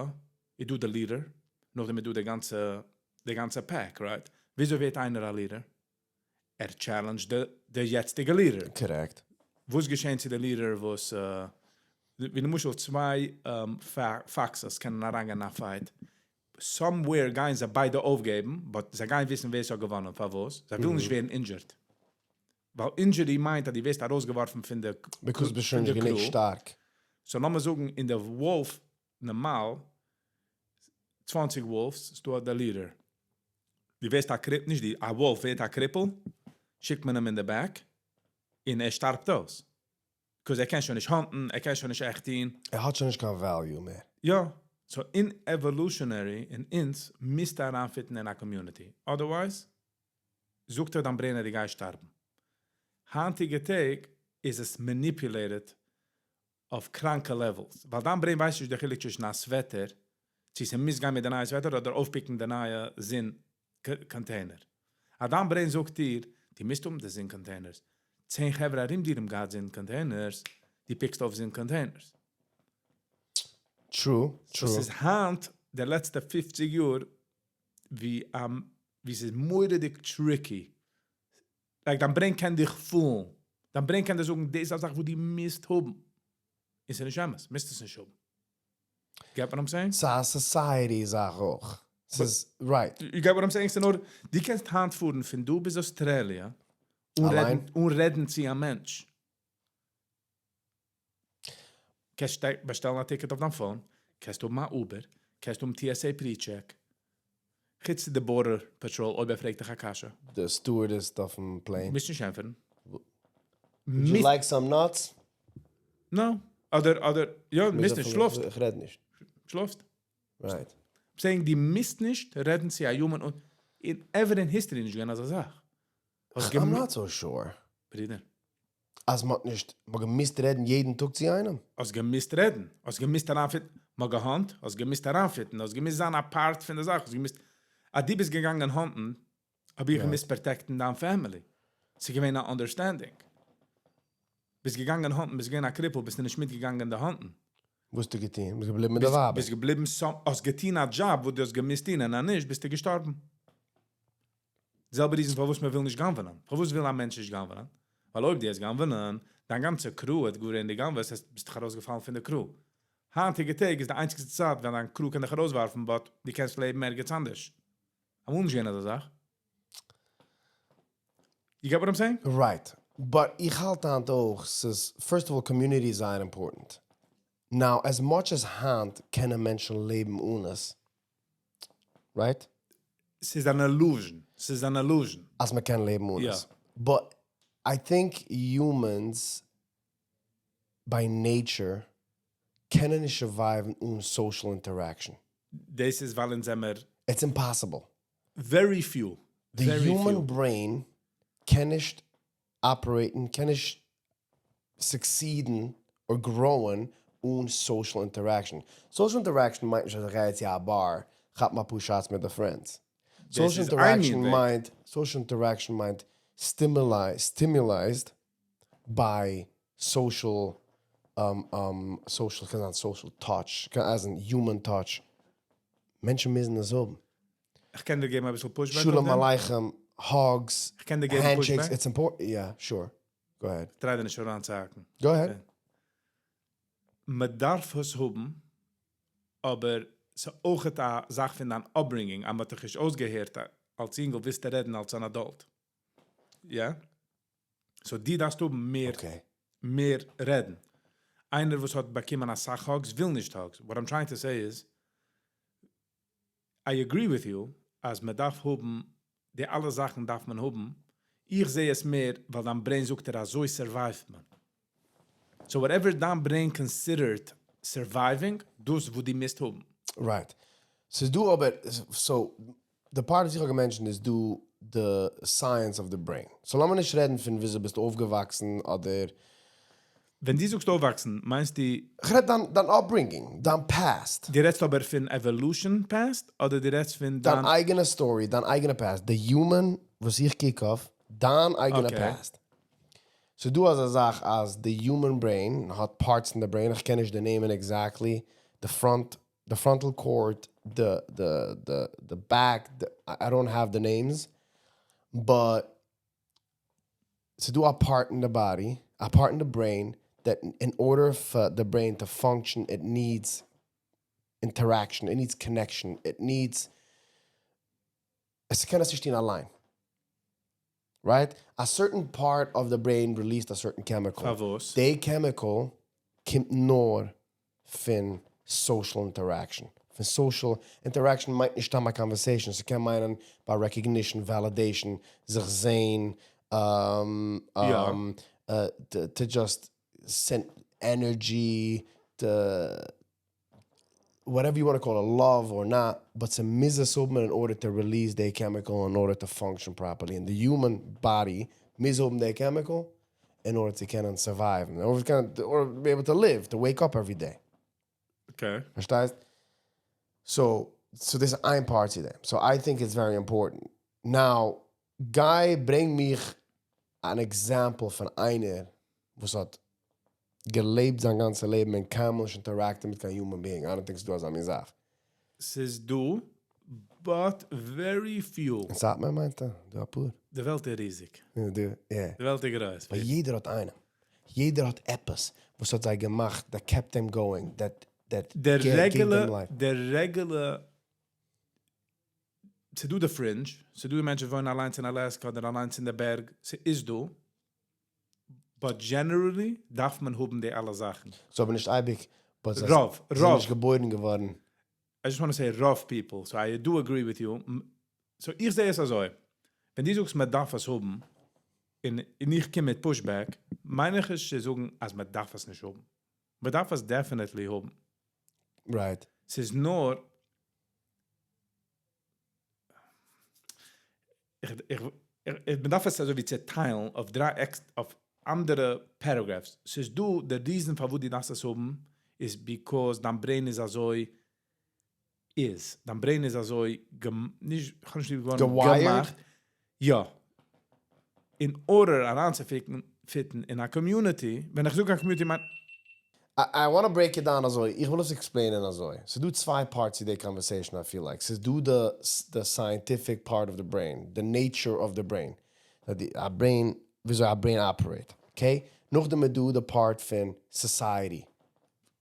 איז דא דער leader, נאכדעם איז דא די גאנצע pack, right? וויאזוי ווערט איינער א leader? ער challenge די יעצטיגע leader. Correct. וואס געשעט צו דער leader, וואס, ווי למשל צוויי foxes קענען אריינגיין אין א fight. Somewhere גייען זיי ביידע אויפגעבן, but זיי גייען וויסן, ווער עס האט געוואונען. פארוואס? זיי ווילן נישט ווערן injured. ווייל injury מיינט, אז דו ווערסט ארויסגעווארפן פון די Because ביסט שוין פון נישט די גענוג crew. שטארק. So לאמיר זאגן, אין די wolf, נארמאל, 20 wolves, איז דא דער leader. דו ווערסט א cripple, נישט די, א wolf ווערט א cripple, שיקט מען אים אין the back, און ער שטארבט אויס. Because ער קען שוין נישט hunt ן, ער קען שוין נישט עכט טון. ער האט שוין נישט קיין value מער. יא. So in evolutionary, אין אונז, מוזטו אריינ fit ן אין א community. Otherwise, זאגט ער דיין brain, דו גייסט שטארבן. היינטיגע טעג איז עס manipulated אויף קראנקע levels. ווייל דיין brain ווייסט נישט דער חילוק צווישן א sweater, צו זי מוז גיין מיט די נייע sweater אדער אויף pick ן די נייע זון container. א דיין brain זאגט דיר, דו מוזט האבן די זון containers. 10 חברה ארום דיר האבן געהאט זון containers, דו pick סט אויף זון containers. True. דאס איז היינט, די לעצטע 50 יאר, ווי עס איז מורא'דיג tricky. Like, דיין brain קען דיך fool ן. דיין brain קען דיר זאגן, דאס איז א זאך, וואס דו מוזט האבן. איז נישט אמת, מוזט עס נישט האבן. Get what I'm saying? ס'איז א society זאך אויך. ס'איז, right. You get what I'm saying? ס'נאר, דו קענסט היינט פארן פון דא ביז אויסטראליע אן אליין? רעדן, אן רעדן צו א מענטש. קענסט באשטעלן א ticket אויף דיין phone, קענסט האבן א Uber, קענסט האבן TSA pre-check. חוץ די Border Patrol, אויב ער פרעגט דיך א קשיא. The stewardess אויפן plane. מוזט נישט ענטפערן. Would you like some nuts? No. אדער, יא, מוזט נישט, שלאפסט. איך רעד נישט. שלאפסט. Right. Saying, דו מוזט נישט רעדן צו א human און in ever in history נישט געווען אזא זאך. האסט I'm not so sure. ברודער. אז מ'האט נישט, מ'האט געמוזט רעדן יעדן טאג צו איינעם. האסט געמוזט רעדן. האסט געמוזט אריינ fit ן. מ'האט גע hunt, האסט געמוזט אריינ fit ן. האסט געמוזט זיין א part פון דער זאך. האסט געמוזט, אז דו ביסט געגאנגען hunt ן, האב איך געמוזט protect ן דיין family. ס'איז געווען א understanding. ביסט געגאנגען hunt ן, ביסט געווען א cripple, ביסטו נישט מיטגעגאנגען די hunt ן. וואס האסטו געטון? ביסט געבליבן מיט די ווייבער? ביסט געבליבן סא, האסט געטון א דזשאב וואס דו האסט געמוזט טון, און אז נישט ביסטו געשטארבן. די זעלבע reason פארוואס מען וויל נישט גנב'נען. פארוואס וויל א מענטש נישט גנב'נען? ווייל אויב דו העסט גנב'נען, דיין גאנצע crew וועט גאר זען דו גנב'עסט, ביסט דאך ארויסגעפאלן פון די crew. היינטיגע טעג איז די איינציגסטע צייט ווען דיין crew קען דיך ארויסווארפן, but דו קענסט לעבן ערגעץ אנדערש. אמאל נישט געווען אזא זאך. You get what I'm saying? Right. But איך האלט היינט אויך, ס'איז, first of all, community איז זייער important. Now, as much as היינט קענען מענטשן לעבן אן עס, right? ס'איז אן illusion. ס'איז אן illusion. אז מ'קען לעבן אן עס. But I think humans by nature קענען נישט survive ן אן social interaction. דאס איז ווייל אונז זעמער. It's impossible. Very few. די human brain קען נישט operate ן, קען נישט succeed ן or grow ען אן social interaction. Social interaction מיינט נישט אז איך גיי יעצט צו א bar כאפן אפאר shots מיט די friends. Social interaction מיינט, social interaction מיינט stimulized by social, social קען זיין social touch, קען as in human touch. מענטשן מוזן עס האבן. איך קען דיר געבן אביסל pushback אויף שלום דעם? עליכם, hugs, איך קען דיר געבן handshakes, pushback? It's important, יא, sure, go ahead. Try דיר נישט אריינצוהאקן. Go ahead. מען דארף עס האבן, אבער ס'איז אויכעט א זאך פון דיין upbringing, אז מ'האט דיך נישט אויסגעהערט אלס אינגל ווילסטו רעדן אלס אן adult. יא? So דו דארפסט האבן מער מער רעדן. איינער וואס האט באקומען אסאך hugs וויל נישט hugs. What I'm trying to say איז, I agree with you אז מען דארף האבן, די אלע זאכן דארף מען האבן, איך זע עס מער ווייל דיין brain זאגט דיר אזוי survive ט מען. So whatever דיין brain considered surviving, דאס וואס דו מוזט האבן. Right. ס'איז דא אבער, so די part וואס איך האב גע mention ט איז דא די science of the brain. So לאמיר נישט רעדן פון וויאזוי ביסטו אויפגעוואקסן אדער. ווען דו זאגסט אויפוואקסן מיינסטו? כ'רעד דיין דיין upbringing, דיין past. דו רעדסט אבער פון evolution past אדער דו רעדסט פון דיין דיין. אייגענע story, דיין אייגענע past, די human וואס איך קוק אויף, דיין אייגענע past. ס'איז דא אזא זאך אז די human brain האט parts אין די brain, איך קען נישט די נעמען exactly, די front, די frontal cord, די די די די back, I don't have the names, but ס'איז דא א part אין די body, א part אין די brain, that in order for the brain to function it needs interaction, it needs connection, it needs, עס קען עס נישט טון אליין. Right? A certain part of the brain released a certain chemical. פארוואס? די chemical קומט נאר פון social interaction. פון social interaction מיינט נישט סתם א conversation, ס'קען מיינען ביי recognition, validation, זיך זעהן, to just send energy, to whatever you want call it, love or not, but ס'מוז עס האבן in order to release די chemical in order to function properly. און די human body מוז האבן די chemical in order צו קענען survive ן, in order to קענען, in order to be able to live, to wake up every day. פארשטייסט? So, so דאס איז איין part צו דעם. So I think it's very important. Now, גיי ברענג מיך אן example פון איינער וואס האט געלעבט זיין גאנצע לעבן און קיינמאל נישט interact ט מיט קיין human being. I don't think ס'איז דא אזא מין זאך. ס'איז דא, but very few. אין סאטמאר מיינט ער? דא אפאר. די וועלט איז ריזיג. יא, די, די וועלט איז גרויס. ווייל יעדער האט איינעם. יעדער האט עפעס וואס האט זיי געמאכט, that kept them going, that that דער gave them regular, life. דער regular, ס'דא די fringe, ס'דא די מענטשן וואס וואוינען אליינס אין Alaska אדער אליינס אין די בערג, ס'איז דא, but generally דארף מען האבן די אלע זאכן. ס'איז אבער נישט אייביג, but זיי רוב, זענען רוב. נישט געבוירן געווארן. I just want to say רוב people, so I do agree with you. So איך זע עס אזוי, ווען דו זאגסט מען דארף עס האבן, און און איך קום מיט pushback, מיין איך נישט צו זאגן אז מען דארף עס נישט האבן. מען דארף עס definitely האבן. ס'איז נאר, איך, איך, איך, מען דארף עס אזוי ווי צעטיילן אויף דריי עקס, אויף אנדערע paragraphs. ס'איז דא די reason פארוואס דו דארפסט עס האבן, איז because דיין brain איז אזוי איז. דיין brain איז אזוי געמ, נישט, איך האב נישט ליב געווארן, Ge wired? געמאכט. יא. In order אריינצופיקן. fit ן אין א community. ווען איך זאג א community, מיין I want to break it down אזוי, איך וויל עס explain ען אזוי. ס'איז דא צוויי parts צו די conversation, I feel like. ס'איז דא the scientific part of the brain, the nature of the brain. א brain, וויאזוי א brain operate, okay? נאכדעם איז דא the part פון society,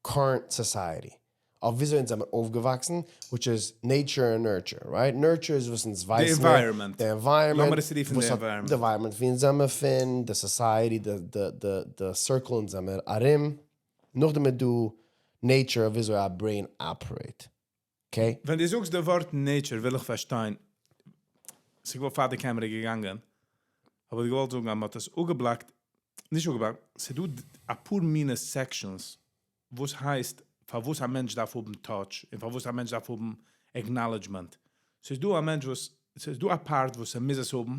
current society. אויף וויאזוי אונז זעמיר אויפגעוואקסן, which is nature and nurture, right? Nurture איז וואס אונז ווייסן מיר. The environment. The environment. לאמיר עס רופן the environment. The environment ווי אונז זעמיר פון, the society, the circle אונז זעמיר ארום. נאכדעם איז דא nature, וויאזוי א brain operate. Okay? ווען דו זאגסט די ווארט nature, וויל איך פארשטיין, ס'איז געווארן פאר די camera געגאנגען, האב איך געוואלט זאגן, אז מ'האט עס אפגעבלאקט, נישט אפגעבלאקט, ס'איז דא א פאר מינע sections, וואס הייסט, פארוואס א מענטש דארף האבן touch, און פארוואס א מענטש דארף האבן acknowledgement. ס'איז דא א מענטש וואס, ס'איז דא א part וואס ער מוז עס האבן,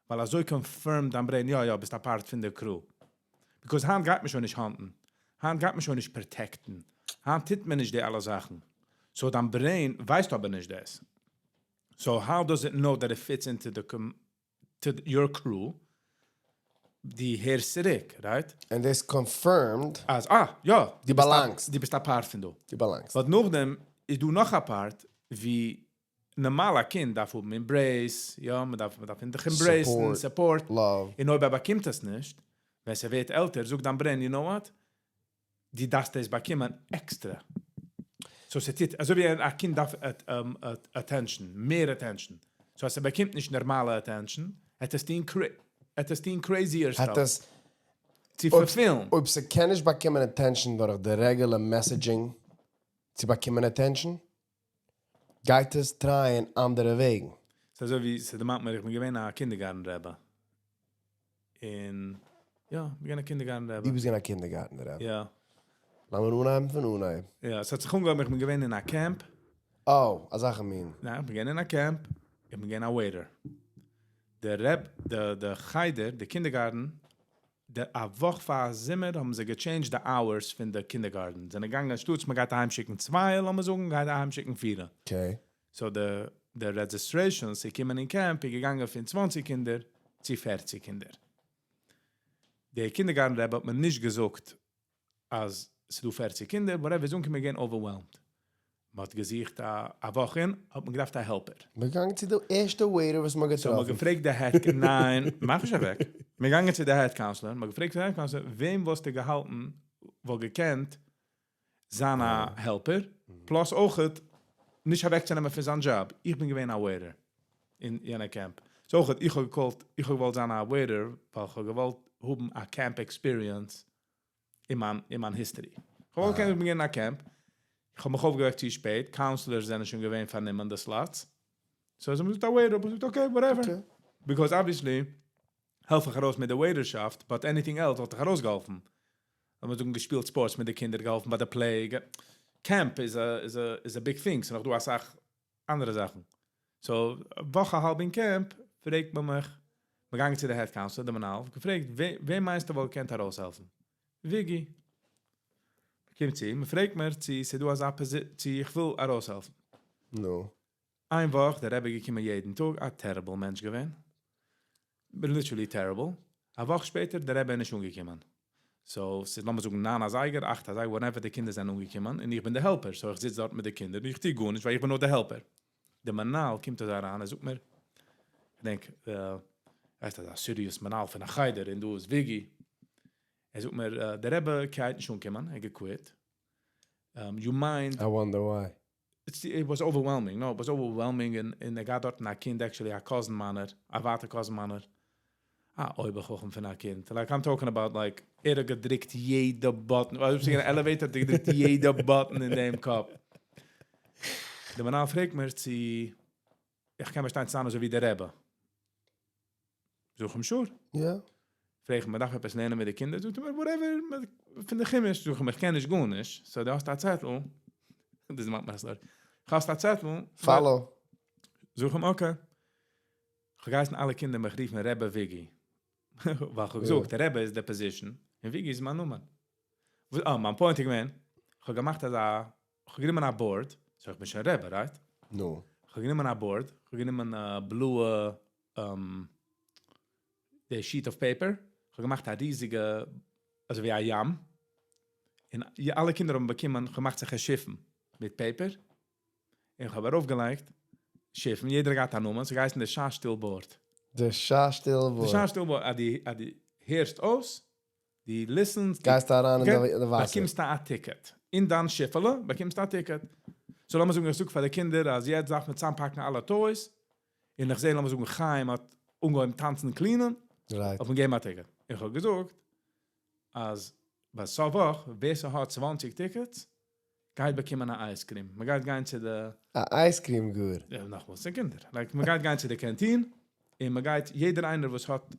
ווייל אזוי confirm דיין brain, יא יא, ביסט א part פון די crew. Because היינט גייט מען שוין נישט hunt ן, היינט גייט מען שוין נישט protect ן, היינט טוט מען נישט די אלע זאכן. So דיין brain ווייסט אבער נישט דאס. So how does it know that it fits into the to your crew? דו הערסט צוריק, right? And this confirmed אז, אה, יא, דו belong סט. דו ביסט א part פון דא. דו belong סט. But נאכדעם איז דא נאך א part ווי נארמאל א קינד דארף האבן embrace, יא, מען דארף אים דיך embrace ן, support. Love. און אויב ער באקומט עס נישט, ווען ס'ווערט עלטער, זאגט דיין brain, "You know what? דו דארפסט עס באקומען extra." So ס'טוט, אזוי ווי א קינד דארף attention, מער attention. So אז ער באקומט נישט נארמאלע attention, האט עס טון crazier stuff. האט עס צו fulfill ן. אויב ס'קען נישט באקומען attention דורך די regular messaging צו באקומען attention, גייט עס try ען אנדערע וועגן. ס'איז אזוי ווי, ס'דערמאנט מיר, איך בין געווען א kindergarten רבי. און, יא, איך בין געווען א kindergarten רבי. דו ביסט געווען א kindergarten רבי. יא. לאמיר אנהייבן פון אנהייב. יא, עס האט זיך אנגעהויבן, איך בין געווען אין א camp. Oh, א זאך מין. ניין, איך בין געווען אין א camp. איך בין געווען א waiter. דער רב, דער חדר, די kindergarten, א וואך פאר זומער האבן זיי גע change ט די hours פון די kindergarten. זענען געגאנגען, אנשטאט מען גייט אהיימשיקן 2, לאמיר זאגן, גייט אהיימשיקן 4. So the registrations, זיי קומען אין camp, איז געגאנגען פון 20 קינדער צו 40 קינדער. דער kindergarten רבי האט מיר נישט געזאגט, אז ס'איז דא 40 קינדער, whatever, איז אנגעקומען געווען overwhelmed. מען האט געזוכט א וואך אין, האט מען געדארפט א helper. מיר געגאנגען צו די ערשטע waiter, וואס מען So, מען געטראפן. געפרעגט די head, ניין, מאך נישט אוועק. מיר געגאנגען צו די head counselor, מען געפרעגט די head counselor, וועם וואלסטו געהאלטן, וואלט געקענט זיין א helper, plus אויך נישט אוועקצונעמען פון זיין job. איך בין געווען א waiter אין יענע camp. So אויך, איך האב גע call ט, איך האב געוואלט זיין א waiter, ווייל איך האב געוואלט האבן א camp experience אין מיין history. איך האב געוואלט קענען, איך בין געווען אין א camp. איך האב מיך אויפגעוועקט צו שפעט, counselors זענען שוין געווען פארנומען די slots. So זיי האבן געזאגט א waiter, האב איך געזאגט, okay, whatever. Because obviously, העלף איך ארויס מיט די waiter שאפט, but anything else וואלט איך ארויסגעהאלפן. האבן מיר זאגן געשפילט sports מיט די קינדער, געהאלפן ביי די play. Camp is a big thing, ס'איז נאך דא אסאך אנדערע זאכן. So, וואך א האלב אין camp, פרעגט מען מיך, מיר געגאנגען צו די head counselor, דער מנהל, געפרעגט, ווער מיינסטו וואלט געקענט ארויסהעלפן? Viggy. קומט צו, מען פרעגט מיר, צו ס'איז דא אזא צו איך וויל ארויסהעלפן. No. איין וואך, דער רבי געקומען יעדן טאג, א terrible מענטש געווען. Literally terrible. א וואך שפעטער, דער רבי איז נישט אנגעקומען. So, ס'איז לאמיר זאגן 9 אזייגער, 8 אזייגער, whenever די קינדער זענען אנגעקומען, און איך בין דער helper, so איך זיץ דארט מיט די קינדער, און איך טו גארנישט, ווייל איך בין נאר דער helper. דער מנהל קומט דא אריין, ער זאגט מיר, איך דענק, ווייסט, א serious מנהל פון א חדר, און דא איז Viggy. ער זאגט מיר, דער רבי גייט נישט אנקומען, ער גע quit. You mind? I wonder why. It was overwhelming. No, it was overwhelming. און ער געהאט דארט א קינד, actually, א cousin מיינער, א ווייטע cousin מיינער. א אויבערחכם פון א קינד. Like, I'm talking about, like, ער האט געדריקט יעדע button. ווייל אויב ס'איז elevator, האט ער געדריקט יעדע button אין דעם קאפ. דער מנהל פרעגט מיר, צו איך קען באשטיין צו זיין אזוי ווי דער רבי. זאג איך אים, sure. פרעג איך, מען דארף עפעס לערנען מיט די קינדער? זאגט ער מיר, whatever, פון די חומש. זאג איך אים, איך קען נישט גארנישט. So, דו האסט א צעטל. דאס איז מיין story. האסט א צעטל. Follow. זאג איך אים, okay. איך האב געהייסן אלע קינדער מיך רופן רבי Viggy. ווייל איך האב געזאגט, דער רבי איז די position, און Viggy איז מיין נאמען. אה, מיין point איז געווען, איך האב געמאכט אזא, איך האב גענומען א board, so איך בין שוין רבי, right? No. איך האב גענומען א board, איך האב גענומען א blue the sheet of paper. איך האב געמאכט א ריזיגע, אזוי ווי א ים, און אלע קינדער האבן באקומען, איך האב געמאכט אזעלכע שיפן מיט paper, און איך האב ארויפגעלייגט שיפן, יעדער האט געהאט א נאמען, ס'האט געהייסן די שאשטיל board. די שאשטיל די board. שאשטיל board, אז דו הערסט אויס, דו listen סט, גייסטו אריין אין די וואסער. באקומסטו א ticket. אין דיין שיפעלע באקומסטו א ticket. So לאמיר זאגן, איך זאג פאר די קינדער אז יעצט דארף מען צוזאמפאקן אלע toys, און איך זע לאמיר זאגן חיים האט אנגעהויבן טאנצן clean ען, האט מען געגעבן א ticket. איך האב געזאגט אז ביי סוף וואך ווער ס'האט 20 tickets גייט באקומען א ice cream. מ'גייט גיין צו די א ice cream גאר? יא, נאכאמאל, ס'איז קינדער. Like, מ'גייט גיין צו די canteen, און מ'גייט, יעדער איינער וואס האט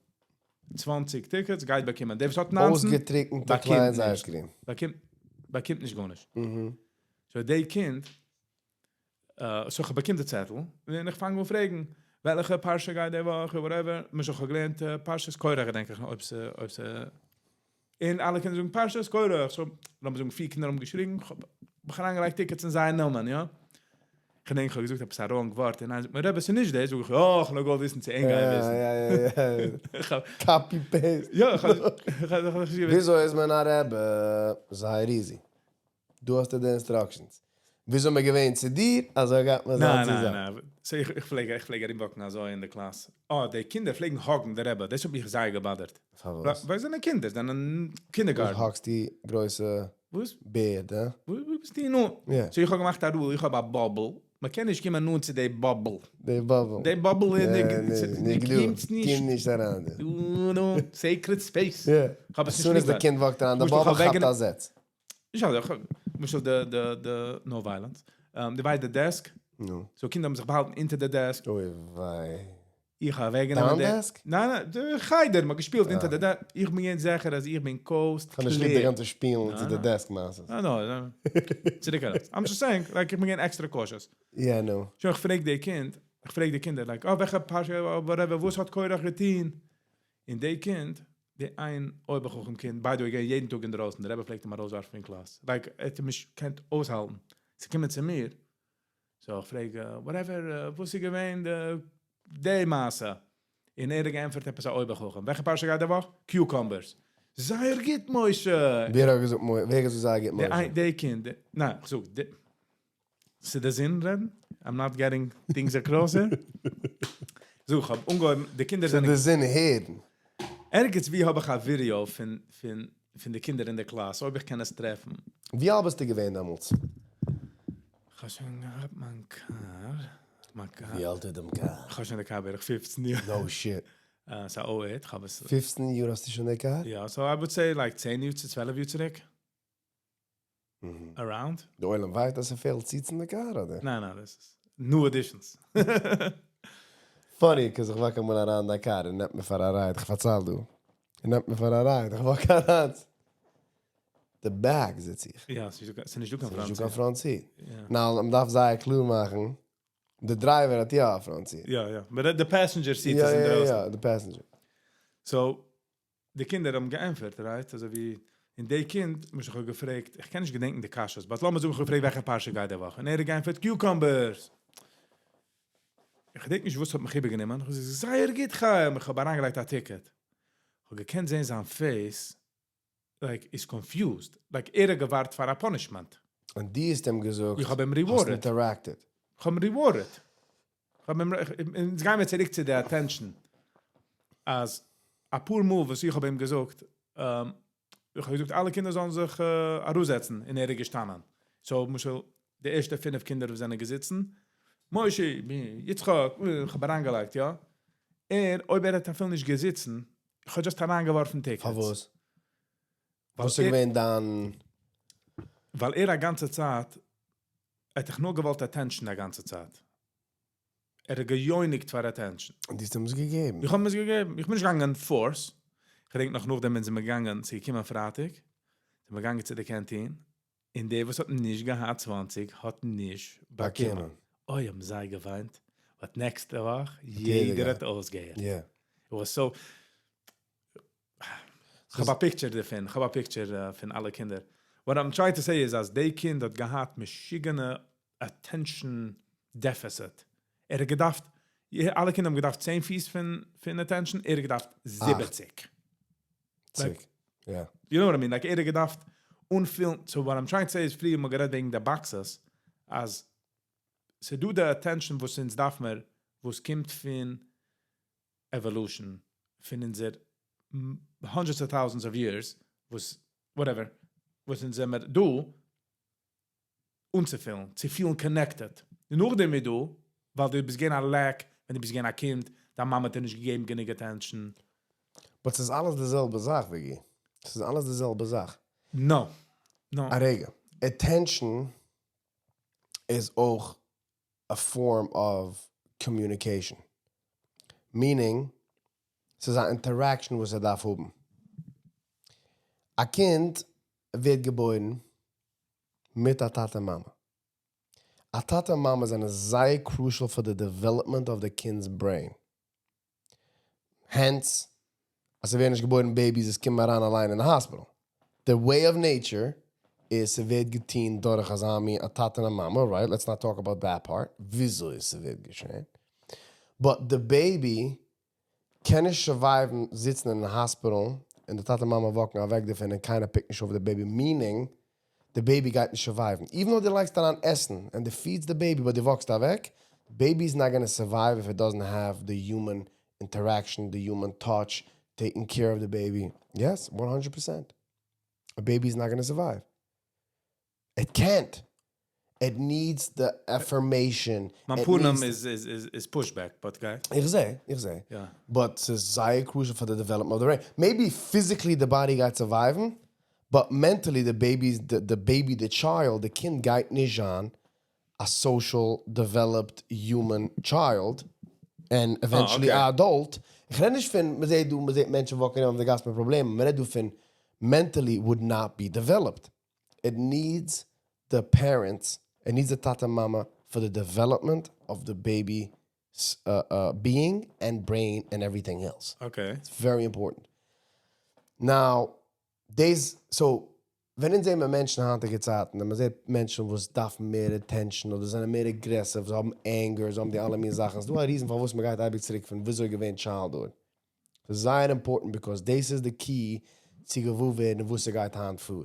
20 tickets גייט באקומען. דער וואס האט 19, אויסגעטריקענטע באקומט קליינס נישט. ice cream. באקומט נישט גארנישט. So די קינד, so איך באקום די צעטל, און איך פאנג אן פרעגן, וועלכע פרשה גייט די וואך, whatever. למשל, איך האב געלערנט פרשת קורח, געדענק איך נאך, אויב און אלע קינדער זאגן פרשת קורח, so לאמיר זאגן פיר קינדער האבן געשריגן, איך האב מיך אריינגעלייגט tickets אין זייער נאמען, יא. איך געדענק איך האב געזאגט עפעס א wrong ווארט, און איינער זאגט מיר, רבי, ס'איז נישט דאס, זאג איך, יא, איך האב נאר געוואלט וויסן צו ענק גייען וויסן. יא, יא, יא, יא. Copy paste. יא, איך האב געשריבן. וויאזוי איז מען א רבי? זייער easy. דו האסט די instructions. וויאזוי מען געווען צו דיר, אזוי גייט מען זיין צו זיי. ניין, ניין, ניין. So איך פלעג ארומוואקן אזוי אין די קלאס. אה, די קינדער פלעגן hug ן די רבי, דאס האט מיך זייער גע bother ט. פארוואס? ווייל זיי זענען קינדער, זיי זענען kindergarten. וואס hug סטו גרויסע וואס? בערד, הא? וואס ביסטו נו? So איך האב געמאכט א rule, איך האב א bubble. מען קען נישט קומען נאנט צו די bubble. די bubble. די bubble איז די, דו קומסט נישט. קום נישט אריין דא. נו, sacred space. איך האב עס נישט ליב. As soon as די קינד walk ט אריין, די bubble כאפט א זעץ. נישט אזוי, למשל די, no violence. די ווייסט די desk? נו. So קינדער האבן זיך באהאלטן אונטער די desk. אוי וויי. איך האב אוועקגענומען די דיין desk? ניין, ניין, די חדר, מ'האט געשפילט אונטער די desk. איך בין געווען זיכער אז איך בין coast clear. כ'האב נישט ליב די גאנצע שפילן אונטער די desk מעשה. ניין, ניין, צוריק ארויס. I'm just saying, like איך בין געווען extra cautious. Yeah, נו. שוין איך פרעג די קינד, איך פרעג די קינדער, like, אה, וועלכע פרשה, whatever, וואס האט קורח געטון? און די קינד, די איין אויבערחכם קינד, by the way, געווען יעדן טאג אינדרויסן, דער רבי פלעגט אים ארויסווארפן פון קלאס. Like, ער האט אים נישט געקענט אויסהאלטן. זיי קומען צו מיר, so איך פרעג, whatever, וואס איז געווען די מעשה? און ער האט געענטפערט עפעס א אויבערחכם. וועלכע פרשה גייט די וואך? Cucumbers. זייער גוט, משה! ווער האט געזאגט, ווער האט געזאגט זייער גוט, משה? די קינד, ניין, איך זאג, די, ס'איז די זון רעדן? I'm not getting things across here. זאג, איך האב אנגעהויבן, די קינדער זענען די זון הערן. ערגעץ ווי האב איך א ווידעא פון די קינדער אין די קלאס, אויב איך קען עס טרעפן. ווי אלט ביסטו געווען דעמאלטס? איך האב שוין געהאט מיין קאר. מיין קאר. ווי אלט איז דעם קאר? איך האב שוין די קאר בערך 15 יאר. No shit. ס'איז א 08, איך האב עס. 15 יאר האסטו שוין די קאר? יא, so I would say like 10 יאר צו 12 יאר צוריק. Around. די עולם ווייסט אז ס'פעלט seats אין די קאר, אדער? ניין, ניין, דאס איז new additions. Funny, 'cause איך walk אמאל אריין אין די קאר און נעמט מיר פאר א ride, איך פארצייל דא. ער נעמט מיר פאר א ride, איך walk אריין. The back זיץ איך. יא, ס'איז נישט דא קיין front ס'איז נישט דא קיין front seat. יא. נאר, מען דארף זייער קלאר מאכן, די driver האט יא א front seat. יא, יא. But the passenger seat איז אינדרויסן. יא, יא, די passenger. So, די קינדער האבן געענטפערט, right? אזוי ווי, און די קינד, מ'האט זיך געפרעגט, איך קען נישט געדענקען די קשיות, but לאמיר זאגן, איך האב געפרעגט וועלכע פרשה גייט די וואך. און ער האט געענטפערט, cucumbers. איך געדענק נישט וואס האט מיך איבערגענומען. איך האב געזאגט, זייער גוט, חיים. איך האב אריינגעלייגט א ticket. איך האב געקענט זען זיין face, like, is confused. Like, ער האט געווארט פאר א punishment. און דו האסט אים געזאגט, איך האב אים האסט rewarded. interacted. איך האב אים rewarded. איך האב אים, און גייען מיר צוריק צו די attention. אז א פאר מאל וואס איך האב אים געזאגט, איך האב געזאגט, אלע קינדער זאלן זיך אראפזעצן, און ער איז געשטאנען. So, למשל, די ערשטע פינף קינדער וואס זענען געזיצן, משה, יצחק, איך האב אריינגעלייגט, יא. ער, אויב ער האט אפילו נישט געזיצן, איך האב just אריינגעווארפן tickets. פארוואס? ווייל וואס איז געווען דיין ווייל ער א גאנצע צייט, ער האט דאך נאר געוואלט attention א גאנצע צייט. ער האט געיאגט פאר attention. און דו האסט אים עס געגעבן? איך האב אים עס געגעבן. איך בין נישט געגאנגען force. איך געדענק נאך נאכדעם ווען זענען מיר געגאנגען, ס'איז געקומען פרייטאג, זענען מיר געגאנגען צו די canteen, און דער וואס האט נישט געהאט 20 האט נישט באקומען. באקומען. אוי, האבן זיי געוויינט. But נעקסטע וואך, יעדער יעדער געהאט. האט אויסגעהערט. Yeah. It was so איך האב א picture דערפון, איך האב א picture פון אלע קינדער. What I'm trying to say is, אז די קינד האט געהאט משוגענע attention deficit. ער האט געדארפט, אלע קינדער האבן געדארפט 10 פיס פון attention, ער האט געדארפט 70. Sick. Yeah. You know what I mean? Like, ער האט געדארפט אנפילן, so what I'm trying to say איז, פריער האבן מיר גערעדט וועגן די boxes, אז ס'דא די attention וואס אונז דארף מיר, וואס קומט פון evolution, פון אונזער hundreds of thousands of years, וואס, whatever, וואס אונז זעמיר דא, אנצופילן, צו פילן connected. און נאכדעם איז דא, ווייל דו ביסט געווען א lack, ווען דו ביסט געווען א קינד, דיין מאמע האט דיר נישט געגעבן גענוג attention. But ס'איז אלעס די זעלבע זאך, Viggy. ס'איז אלעס די זעלבע זאך. No. No. א רגע. Attention איז אויך a form of communication. Meaning, ס'איז אן interaction וואס ער דארף האבן. א קינד ווערט געבוירן מיט א טאטע מאמע. א טאטע מאמע זענען זייער crucial for the development of the kid's brain. Hence, אז ס'ווערן נישט געבוירן babies, עס קומען אריין אליין אין the hospital. The way of nature איז ס'ווערט געטון דורך אזא מין א טאטע און א מאמע, right? Let's not talk about that part. וויאזוי עס ווערט געשען. But the baby קען נישט survive ן זיצן אין א hospital און די טאטע מאמע walk ן אוועק דערפון און קיינער pick ט נישט אויף the baby, meaning the baby גייט נישט survive ן. Even though דו לייגסט אריין עסן and דו feed סט the baby, but דו walk סט אוועק, baby is not gonna survive if it doesn't have the human interaction, the human touch, taking care of the baby. Yes, 100%. A baby is not gonna survive. It can't. It needs the affirmation. מיין It פנים needs איז pushback, but גיי. איך זע, איך זע. Yeah. But ס'איז זייער crucial for the development of the brain. Maybe physically the body גייט survive, but mentally the baby's, the baby, the child, the קינד גייט נישט זיין a social, developed human child and eventually okay. a adult. איך רעד נישט פון, מ'זעט דא, מ'זעט מענטשן walking אויף די גאס מיט פראבלעמען. מ'רעדט דא פון mentally would not be developed. It needs the parents, it needs the טאטע מאמע for the development of the baby's being and brain and everything else. It's very important. Now, days, so, ווען אונז זעען מיר מענטשן היינטיגע צייטן, ווען מ'זעט מענטשן וואס דארפן מער attention אדער זענען מער aggressive, זיי האבן anger, זיי האבן די אלע מין זאכן. ס'איז דא א reason פארוואס מ'גייט אייביג צוריק פון וויאזוי געווען childhood. ס'איז זייער important because this is the key צו געוואר ווערן וואס ס'גייט היינט פאר.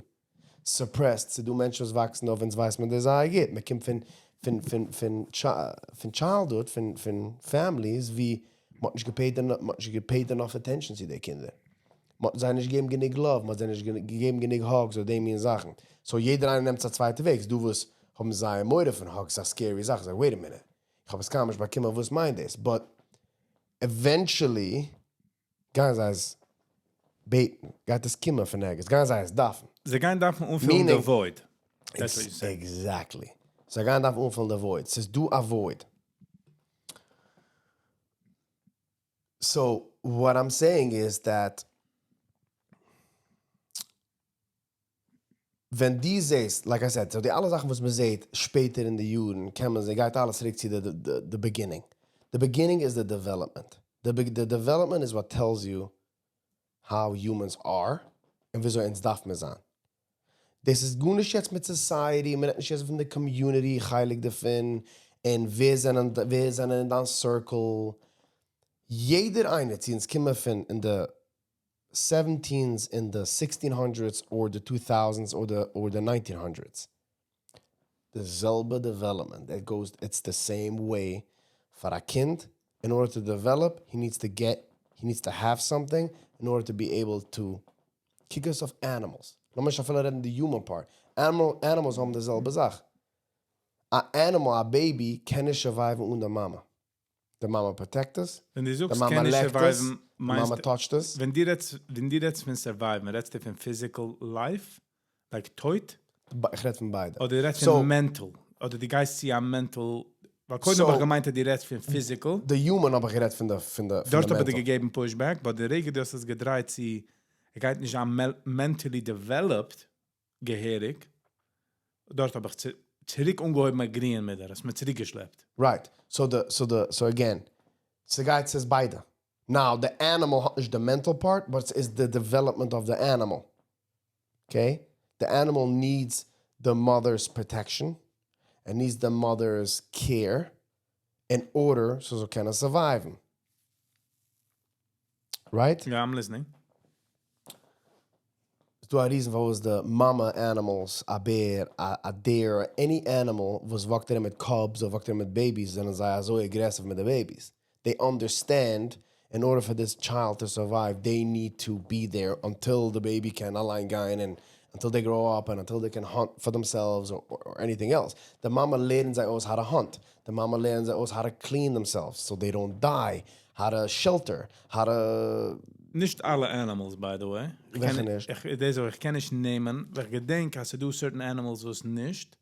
Suppressed, ס'דא מענטשן וואס וואקסן אויף, אונז ווייסט מען דאס זייער גוט. מען קומט פון childhood, פון families, ווי מ'האט נישט גע pay ט, מ'האט נישט גע pay ט enough attention צו די קינדער. מ'האט זיי נישט געגעבן גענוג love, מ'האט זיי נישט געגעבן גענוג hugs אדער די מין זאכן. So יעדער איינער נעמט א צווייטע וועג. ס'דא וואס האבן זייער מורא פון hugs, א scary זאך. זיי, wait a minute. איך האב עס קיינמאל נישט באקומען, וואס מיינט דאס? But eventually גייען זיי עס בעטן, גייט עס קומען פון ערגעץ, גייען זיי עס דארפן. זיי גייען דארפן אנפילן the Meaning- void. That's what you say. Exactly. זיי גייען דארפן אנפילן the void. ס'איז דא א void. So what I'm saying is that ווען דו זעסט, like I said, so די אלע זאכן וואס מען זעט שפעטער אין די יארן, קען מען זען, גייט אלעס צוריק צו the beginning. The beginning is the development. The development is what tells you how humans are און וויאזוי אונז דארף מען זיין. דאס איז גארנישט יעצט מיט society, מען רעדט נישט יעצט פון די community חלק דערפון, און ווער זענען אין דיין circle. יעדער איינער, צו אונז קומען פון אין די 17s, in the 1600s, or the 2000s, or the 1900s. די זעלבע development. It goes, it's the same way פאר א קינד. In order to develop, he needs to get, he needs to have something in order to be able to קוק עס אויף animals. לאמיר נישט אפילו רעדן די human part. Animals האבן די זעלבע זאך. א animal, א baby, קען נישט survive אן די מאמע. די מאמע protect עס, ווען דו די זאגסט מאמע קען נישט לעקט עס, survive ן, די מאמע מיינסט touch ט עס. ווען דו רעדסט פון survive ן, רעדסטו פון physical life? Like טויט? איך רעד פון ביידע. אדער רעדסט So- פון mental? אדער דו גייסט צו א mental... ווייל קודם האב איך געמיינט, אז דו רעדסט פון physical. The human האב איך גערעדט פון די דארט האב איך דיר mental. געגעבן pushback, but די רגע דו האסט עס געדרייט צו, ער גייט נישט זיין mentally developed, געהעריג. דארט האב איך צוריק אנגעהויבן agree ען מיט דיר, האסט מיר צוריקגעשלעפט. Right. So again, ס'גייט ס'איז ביידע. Now, the animal האט נישט the mental part, but it's the development of the animal. Okay? The animal needs the mother's protection and needs the mother's care in order so זאל קענען survive. Right? Yeah, I'm listening. ס'דא א reason פארוואס די מאמע animals, א בער, א deer, any animal וואס walk ט ארום מיט cubs אדער walk ט ארום מיט babies, זענען זיי אזוי aggressive מיט די babies. They understand in order for this child to survive, they need to be there until the baby can אליין גיין and until they grow up and until they can hunt for themselves or anything else. די מאמע לערנט זיי אויס how to hunt. די מאמע לערנט זיי אויס how to clean themselves so they don't die, how to shelter, how to נישט אלע animals, by the way. איך וועלכע קען נישט? איך, דאס אויך, איך קען נישט נעמען, ווייל איך געדענק, אז ס'דא certain animals וואס נישט,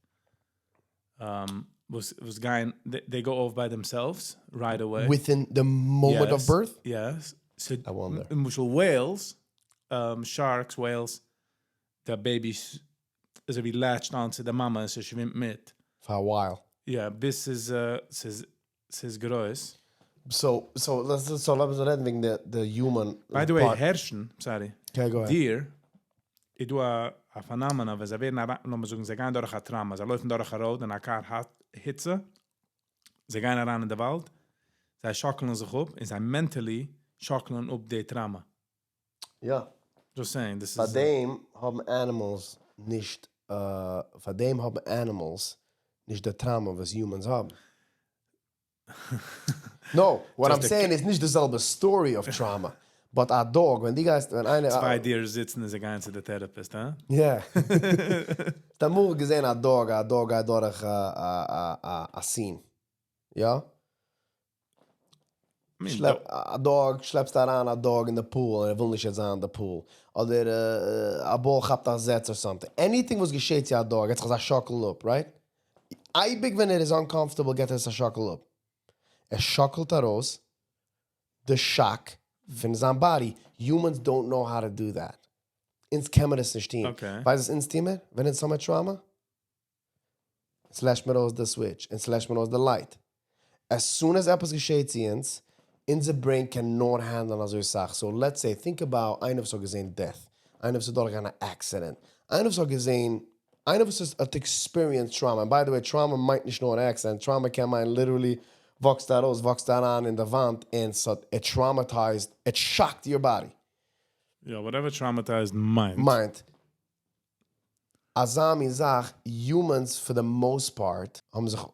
וואס גייען, they go off by themselves right away. Within the moment of birth? Yes. So, I wonder. למשל whales, sharks, whales, the babies אזוי ווי latched onto די מאמע, עס שווימט מיט. For a while. יא, ביז ס'איז גרויס. So לאמיר רעדן וועגן the human By the way, part. הערשן, sorry. Okay, go ahead. Deer, איז דא א phenomenon, ווען זיי ווערן, לאמיר זאגן, זיי גייען דורך א trauma, זיי לויפן דורך א road און א car hit זיי, זיי גייען אריין אין די וואלד, זיי שאקלען זיך אפ, און זיי mentally שאקלען אפ די trauma. Just saying, this פאר is דעם האבן animals נישט, פאר דעם האבן animals נישט די trauma וואס humans האבן. No, what Just I'm a saying is נישט די זעלבע story of trauma. But a dog, ווען דו גייסט, ווען איינער צוויי deer זיצן און זיי גייען צו די therapist, huh? Yeah. האסט אמאל געזען א dog, א dog גייט דורך א scene. יא? I mean, שלעפ, א dog, שלעפסט אריין א dog אין the pool און ער וויל נישט יעצט זיין אין the pool. אדער א ball כאפט א זעץ or something. Anything וואס געשעט צו א dog, געט זיך אזא שאקל אפ, right? אייביג ווען ער איז uncomfortable, געט ער עס א שאקל אפ. ער שאקלט ארויס the shock פון זיין body. Humans don't know how to do that. אונז קען מען עס נישט טון. Okay. ווייסט וואס אונז טוען מיר? ווען אונז האבן trauma? עס לעשט מיר אויס the switch, און עס לעשט מיר אויס the light. As soon as עפעס געשעט צו אונז, אונזער brain קען נאר handle ן אזוי סאך. So let's say, think about איינער וואס האט געזען death, איינער וואס האט דורכגעגאנגען אן accident, איינער וואס האט געזען, איינער וואס האט experienced trauma. And by the way, trauma מיינט נישט נאר an accident. Trauma קען מיינען literally walk סט ארויס, walk סט אריין אין די וואנט and so it traumatized, it shocked your body. Yeah, whatever traumatized מיינט. מיינט. אזא מין זאך, humans for the most part, האבן זיך,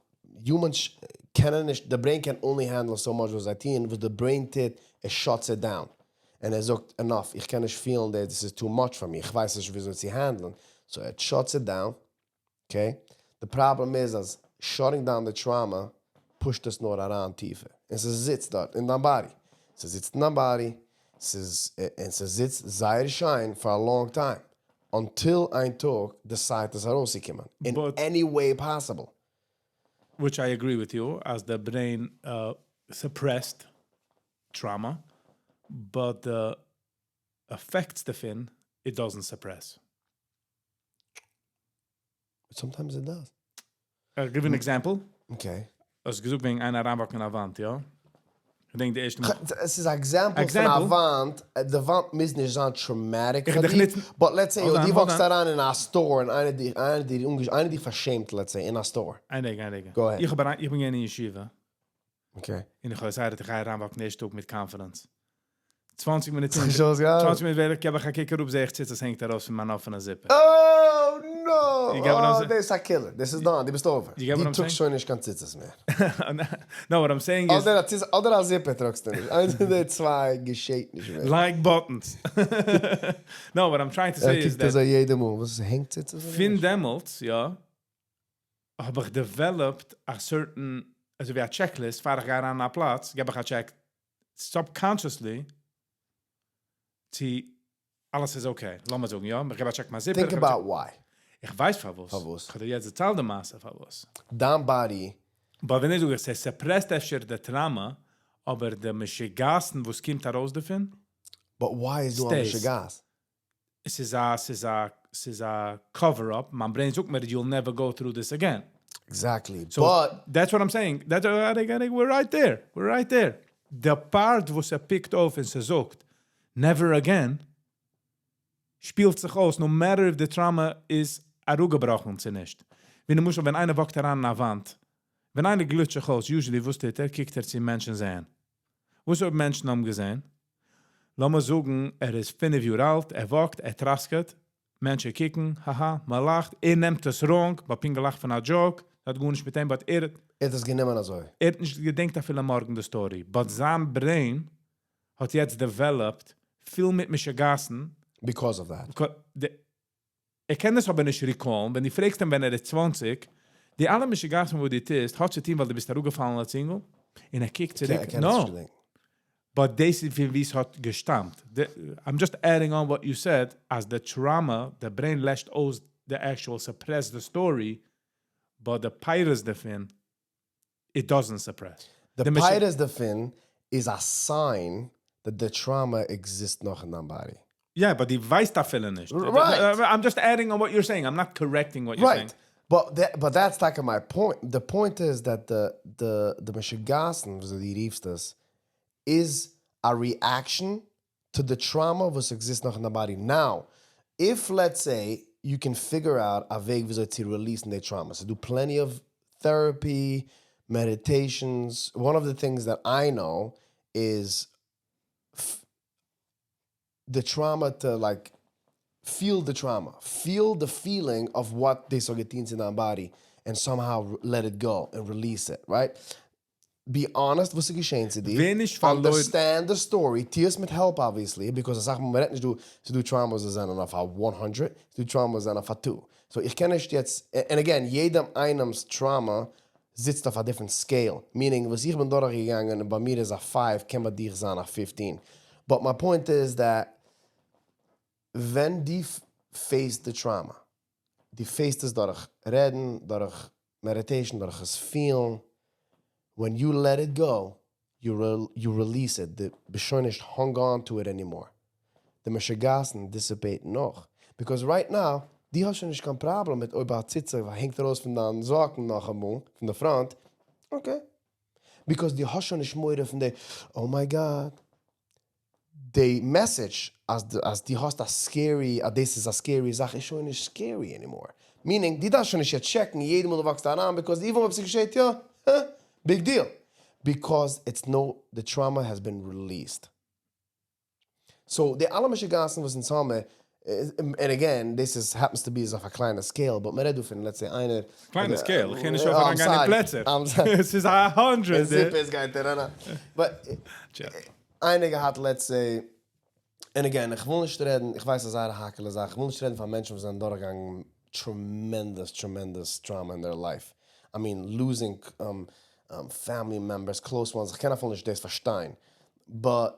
humans קענען נישט, the brain can only handle so much וואס זיי טוען, וואס the brain טוט, it shuts it down. און ער זאגט, enough, איך קען נישט feel ן that this is too much for me, איך ווייס נישט וויאזוי צו handle ן. So it shuts it down, okay? The problem is, אז shutting down the trauma push ט עס נאר אריין טיפער. און עס זיצט דארט אין דיין body. עס זיצט אין דיין body, און עס זיצט זייער שיין for a long time. Until איין טאג decide עס ארויסצוקומען. In any way possible. Which I agree with you, as the brain suppressed trauma, but the effects דערפון, it doesn't suppress. But sometimes it does. I'll give you an example. Okay. האסט געזאגט וועגן איינער אריינ walk ן אין א וואנט, יא? איך דענק די ערשטע מאל. עס איז אן example פון א Example. וואנט. די וואנט מוז נישט זיין traumatic איך פאר דיך דיר. נישט But let's say, Hold on, דו hold walk סט on. אריין אין א store און איינער דיך פארשעמט, let's say, אין א store. איין רגע, איין רגע. Go ahead. איך בין געווען אין ישיבה. Okay. און איך האב געזאגט, איך גיי אריינ walk ן ערשטע טאג מיט confidence. 20 מינוט, שוין געהאט? 20 מינוט ווער איך, געב איך א קוק אראפ, זע איך, ציצית הענגט ארויס פון מיין אפענע zipper. Oh, no! You get what I'm Oh, saying? this is a killer. This is done. דו ביסט over. You get what דו I'm טראגסט saying? שוין נישט קיין ציצית מער. No, what I'm saying is אדער א ציצית, אדער א zipper טראגסטו נישט. איינס פון די צוויי געשעט נישט מער. Like buttons. No, what I'm trying to say is קוקט that אזוי יעדע מאל. וואס הענגט ציצית אדער פון נישט? דעמאלטס, יא, האב איך developed a certain, אזוי ווי א checklist, פאר איך גיי אריין אין א פלאץ, געב איך א check, subconsciously, צו אלעס איז okay. לאמיר זאגן, יא, איך געב א check מיין zipper. Think איך געב א about why. איך ווייס פארוואס. פארוואס? איך האב דיר יעצט דערציילט די מעשה פארוואס. דיין body. But ווען איך זאג, עס suppressed אפשר די trauma, אבער די משוגעת'ן, וואס קומט ארויס דערפון, But why איז דא א stays. משוגעת? עס איז א cover-up. מיין brain זאגט מיר, you'll never go through this again. Exactly. So But that's what I'm saying. That's we're right there. We're right there. The part וואס ער pick ט אויף און ס'זאגט, never again, שפילט זיך אויס, no matter if the trauma איז אראפגעבראכן צו נישט. ווי למשל, ווען איינער walk ט אריין אין א וואנט, ווען איינער גליטשט זיך אויס, usually וואס טוט ער, קוקט ער צו מענטשן זעען. וואס אויב מענטשן האבן געזען? לאמיר זאגן, ער איז 5 יאר אלט, ער walk ט, ער טראסקעט. מענטשן קוקן, האהא, מען לאכט, ער נעמט עס wrong, מ'האט פונקט געלאכט פון א joke, האט גארנישט מיט אים, but ער ער האט עס גענומען אזוי. ער האט נישט געדענקט אפילו מארגן די story, but זיין brain האט יעצט developed פיל מיט משוגעת'ן. Because of that. ער קען עס אבער נישט recall ן, ווען דו פרעגסט אים ווען ער איז 20, די אלע משוגעת'ן וואס דו טוסט, האט צו טון ווייל דו ביסט אראפגעפאלן אלס אינגל, און ער קוקט ער צוריק, קען עס no. נישט געדענקען. But דאס איז פון וואו עס האט געשטאמט. I'm just adding on what you said, אז די trauma, די brain לעשט אויס the actual suppress the story, but the פירות דערפון, it doesn't suppress. The די מש- פירות דערפון איז א sign that the trauma exist נאך אין דיין body. Yeah, but דו ווייסט אפילו נישט. Right. I'm just adding on what you're saying. I'm not correcting what you're Right. saying. But that's like my point. The point is that the משוגעת'ן, וואס דו רופסט עס, is a reaction to the trauma וואס exists נאך אין די body. Now, if let's say you can figure out א וועג וויאזוי צו release ן די trauma. So do plenty of therapy, meditations. One of the things that I know is the trauma to like feel the trauma, feel the feeling of what דאס האט געטון צו דיין body and somehow let it go and release it, right? Be honest וואס איז געשען צו דיר. ווער נישט פארלוירן. Understand the story. טו עס מיט help, obviously, because איך זאג, מען רעדט נישט דא, ס'דא trauma וואס זענען אויף א 100, ס'דא trauma וואס זענען אויף א 2. So איך קען נישט יעצט, and again, יעדעם איינעמ'ס trauma זיצט אויף א different scale. Meaning, וואס איך בין דורכגעגאנגען און ביי מיר איז א 5, קען ביי דיר זיין א 15. But my point is that ווען דו face the trauma, דו face עס דורך רעדן, דורך meditation, דורך עס feel ן, when you let it go, you release it. דו ביסט שוין נישט hung on to it anymore. די משוגעת'ן dissipate נאך. Because right now, דו האסט שוין נישט קיין פראבלעם מיט אויב א ציצה הענגט ארויס פון דיין זאקן נאכאמאל, פון די front. Okay. Because דו האסט שוין נישט מורא פון די, oh my God. די message, אז דו האסט א scary, אז דאס איז א scary זאך, איז שוין נישט scary anymore. Meaning, דו דארפסט שוין נישט יעצט check ן יעדע מאל דו walk סט אריין, because even אויב ס'געשעט יא, huh, big deal. Because it's no, the trauma has been released. So, די אלע משוגעת'ן וואס אונז האבן, and again, this is, happens to be אויף א קליינע scale, but מען רעדט דא פון, let's say, איינער... קליינע scale, איך קען נישט I'm אויף אריינגיין אין sorry. פלעצער. I'm sorry. עס איז א 100. זיפ איז גייט אריין. But, Tja. איינער געהאט, let's say, and again, איך וויל נישט רעדן, איך ווייס, אז זייער א האקעלע זאך, איך וויל נישט רעדן פון מענטשן, וואס זענען דורכגעגאנגען tremendous, tremendous trauma in their life. I mean, losing family members, close ones, איך קען אפילו נישט דאס פארשטיין. But,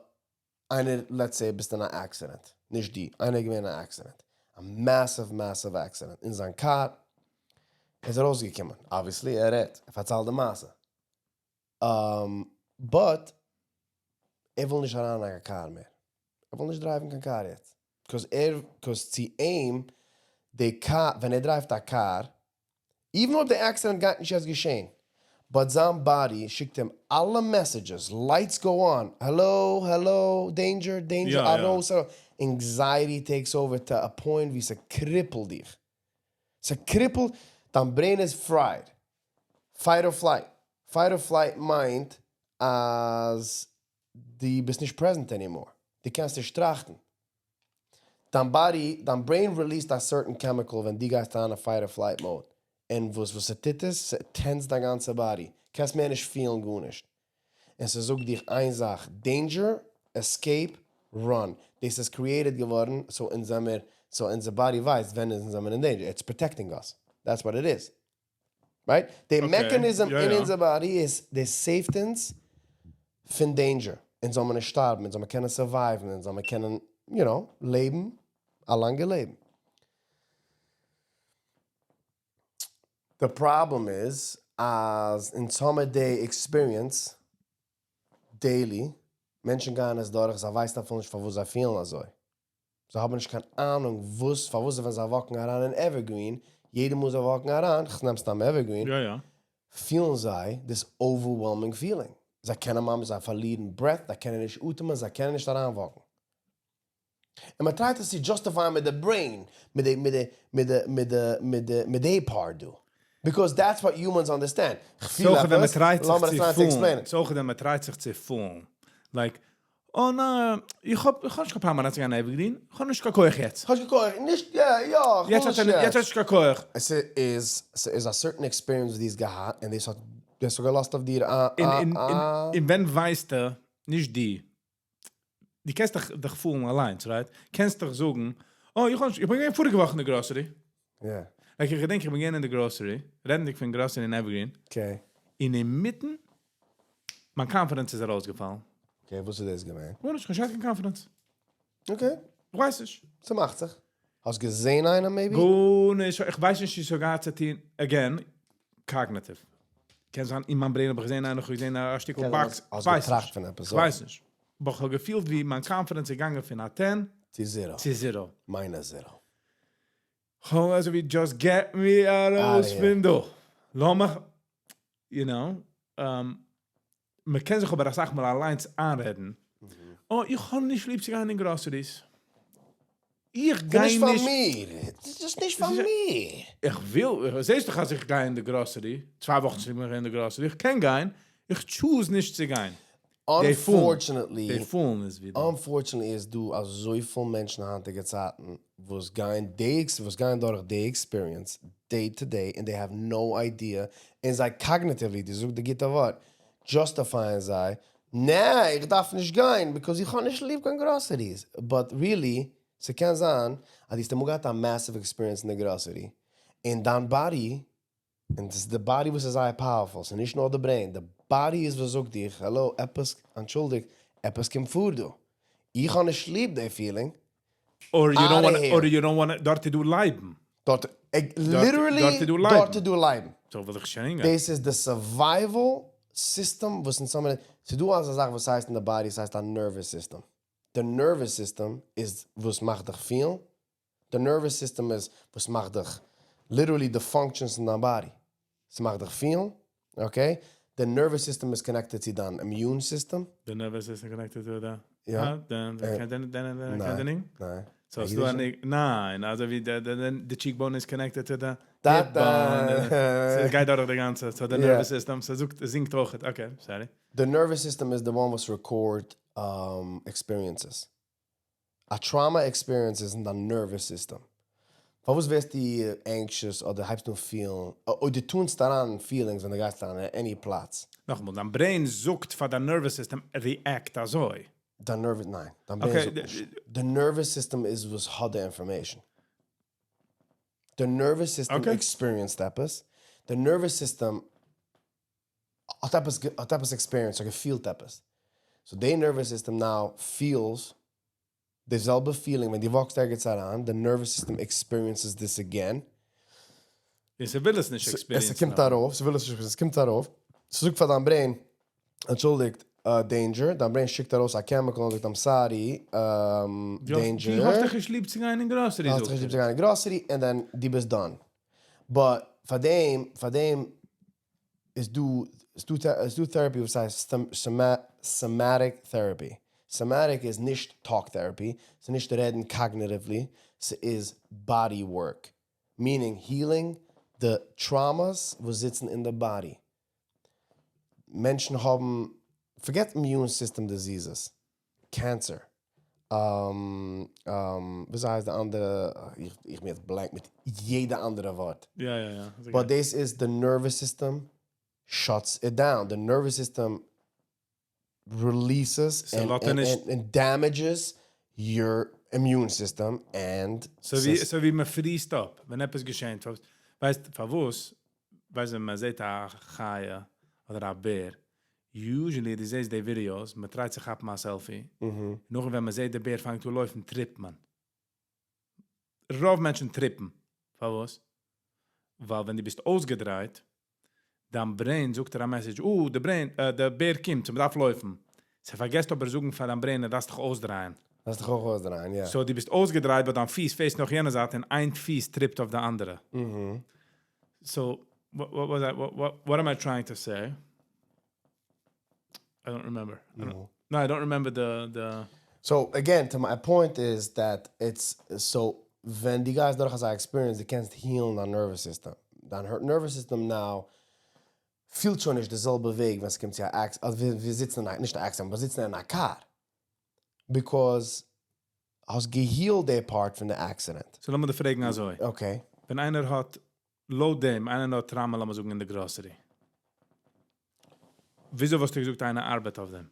איינער, let's say, ביסט אין א accident. נישט דו, איינער געווען אין א accident. A massive, massive accident. אין זיין car איז ער ארויסגעקומען. Obviously, ער רעדט. ער פארציילט די מעשה. But, ער וויל נישט אריין אין קיין car מער. ער וויל נישט drive ן קיין car יעצט. Because ער, because צו אים, די car, ווען ער drive ט א car, even אויב די accident גייט נישט יעצט געשען, but זיין body שיקט אים אלע messages, lights go on, hello, hello, danger, danger, ארויס, ארויס. Anxiety takes over to a point ווי ס'cripple דיך. ס'cripple, דיין brain is fried. Fight or flight. Fight or flight מיינט, אז דו ביסט נישט present anymore. דו קענסט נישט טראכטן. דיין body, דיין brain released a certain chemical ווען דו גייסט אין א fight or flight mode. און וואס עס טוט איז, עס tense דיין גאנצע body. קענסט מער נישט feel ן גארנישט. און עס זאגט דיר איין זאך, danger, escape, run. דאס איז created געווארן, so אונז זעמיר, so אונזער body ווייסט, ווען אונז זעמיר in danger. It's protecting us. That's what it is. Right? The mechanism in אונזער body is, the safety אונז פון danger. אונז זאל מען נישט שטארבן, אונז זאל מען קענען survive, אונז זאל מען קענען, לעבן, א לאנגע לעבן. The problem is, אז אונז האמיר די experience, daily, מענטשן גייען עס דורך, זיי ווייסן אפילו נישט, פארוואס זיי feel ן אזוי. זיי האבן נישט קיין אהנונג, וואס, פארוואס ווען זיי walk ן אריין אין Evergreen, יעדע מאל זיי walk ן אריין, איך נעם סתם Evergreen, feel ן זיי this overwhelming feeling. זיי קענען ממש, זיי פארלירן breath, זיי קענען נישט אטעמען, זיי קענען נישט אריינwalk ן. און מען try ט עס צו justify מיט די brain, מיט די part דא. Because that's what humans understand. איך feel So ווען מען עפעס, try ט זיך לאמיר צו עס try ן צו fool ן. explain. So ווען מען try ט זיך צו fool ן. Like, Oh ניין, איך האב איך האב נישט קיין פלאן אריינצוגיין אין Evergreen, איך האב נישט קיין כח יעצט. האסט קיין כח, נישט יא יא, איך וויל נישט יעצט האט נישט קיין כח. עס איז ס'איז א certain experience וואס דו האסט געהאט און דאס האט דאס האט געלאזט אויף דיר א א א. און ווען ווייסטו, נישט דו, דו קענסט דיך דיך fool ן אליינס, right? קענסט דיך זאגן, oh איך האב נישט, איך בין געווען פאריגע וואך אין די grocery. Like איך געדענק איך בין געווען אין די grocery, רעדנדיג פון grocery אין Evergreen. און אינמיטן, מיין confidence איז ארויסגעפאלן. Okay, וואס איז דאס געווען? גארנישט, כ'האב נישט געהאט קיין confidence. איך ווייס נישט. ס'מאכט זיך. האסט געזען איינעם maybe? גארנישט, איך ווייס נישט צו ס'האט געהאט צו טון, again, cognitive. קען זיין אין מיין brain האב איך געזען איינער, איך האב געזען א שטיקל box, איך ווייס נישט. איך ווייס נישט. אבער איך האב געפילט ווי מיין confidence איז געגאנגען פון א 10 צו zero. צו zero. Minus zero. כ'האב אזוי ווי just get me ארויס פון דא. לאמיך, you know, מ'קען זיך אבער אסאך מאל אליינס איינרעדן, oh איך האב נישט ליב צו גיין אין groceries. איך גיי נישט. נישט פאר מיר. ס'איז נישט פאר מיר. איך וויל, זעסט דאך אז איך גיי אין די grocery, 2 וואכן צוריק בין איך אין די grocery, איך קען גיין, איך choose נישט צו גיין. Unfortunately, די fool ן איז ווידער. Unfortunately איז דא אזויפיל מענטשן היינטיגע צייטן וואס גייען די וואס גייען דורך די experience day to day and they have no idea, און זיי cognitively, דו זאגסט די גוטע ווארט, justify ען זיי, נע, איך דארף נישט גיין, because איך האב נישט ליב קיין groceries. But really, ס'קען זיין אז דו האסט אמאל געהאט א massive experience אין די grocery, און דיין body, און דאס איז די body וואס איז זייער powerful, ס'איז נישט נאר די brain, די body איז וואס זאגט דיך, העלא, עפעס, אנטשולדיגט, עפעס קומט פאר דא. איך האב נישט ליב די feeling. Or you don't wanna, or you don't wanna, דארט איז דא לייבן. דארט, literally, דארט איז דא לייבן. דארט איז דא לייבן. So וויל איך שוין גיין. דאס איז די survival system וואס אונז האבן, ס'איז דא אזא זאך וואס הייסט אין די body, ס'הייסט א nervous system. די nervous system איז וואס מאכט דיך פילן, די nervous system איז וואס מאכט דיך, literally די functions אין דיין body. ס'מאכט דיך פילן, okay? די nervous system איז connected צו דיין immune system. די nervous system connected צו די? יא. ניין. ניין. So ס'דא א ניין, אזוי ווי די cheekbone איז connected צו די da da. ס'גייט דורך די גאנצע, so די nervous system, ס'זאגט, זינגט אויך, okay, sorry. די nervous system איז the one וואס record experiences. א trauma experience איז אין דיין nervous system. פארוואס ווערסטו anxious אדער הייבסט אן פילן, אדער דו טונסט אריין feelings ווען דו גייסט אריין אין any פלאץ? נאכאמאל, דיין brain זאגט פאר דיין nervous system, react אזוי. דיין nervous, ניין, דיין brain זאגט נישט. די nervous system איז וואס האט די information. די nervous system experienced עפעס, די nervous system האט עפעס האט עפעס experienced, האט געפילט עפעס. So די nervous system now feels די זעלבע feeling ווען דו walk סט ערגעץ אריין, די nervous system experiences this again. און ס'וויל עס נישט experience ן. עס קומט ארויף, ס'וויל עס נישט, עס קומט ארויף, ס'זאגט פאר דיין brain, אנטשולדיגט, danger, דיין brain שיקט ארויס א chemical און זאגט I'm sorry, danger. דו האסט דאך נישט ליב צו גיין אין grocery, זאגט ער. האסט דאך נישט ליב צו גיין אין grocery, and then דו ביסט done. But פאר דעם, פאר דעם איז דא, איז דא therapy וואס הייסט somatic therapy. Somatic איז נישט talk therapy, ס'איז נישט רעדן cognitively, ס'איז body work. Meaning healing די traumas וואס זיצן אין די body. מענטשן האבן, forget immune system diseases, cancer, וויאזוי הייסט די אנדערע, איך בין יעצט blank מיט יעדע אנדערע ווארט. יא יא יא. But דאס איז די nervous system shuts it down, די nervous system releases and damages your immune system and. ס'איז ווי מען freeze ט אפ ווען עפעס געשענט, ווייסט פארוואס? ווייסט ווען מען זעט א חיה אדער א בער, usually דו זעסט די videos, מען try ט צו כאפן א selfie, נאכדעם ווען מען זעט די בער פאנגט אן לויפן trip ט מען. רוב מענטשן trip ן. פארוואס? ווייל ווען דו ביסט אויסגעדרייט, דיין brain זאגט דיר א message, אה, די brain, די בער קומט, so מ'דארף לויפן. ס'פארגעסט אבער זאגן פאר דיין brain, אז דארפסט דיך אויסדרייען. דארפסט דיך אויך אויסדרייען, יא. So דו ביסט אויסגעדרייט, but דיין פיס face ט נאך יענע זייט און איין פיס trip ט אויף די אנדערע. So, what am I trying to say? I don't remember. No, I don't remember the. So, again, to my point is that it's, so, ווען דו גייסט דורך אזא experience, דו קענסט heal ן דיין nervous system. דיין nervous system now פילט שוין נישט די זעלבע וועג ווען ס'קומט צו א acc, אז מיר זיצן אין א, נישט א accident, מיר זיצן אין א קאר. Because האסט גע healed די part פון די accident. So לאמיר דיר פרעגן אזוי. Okay. ווען איינער האט, לויט דעם, איינער האט trauma, לאמיר זאגן אין די grocery. וויאזוי וואלסטו געזאגט איינער ארבעט אויף דעם?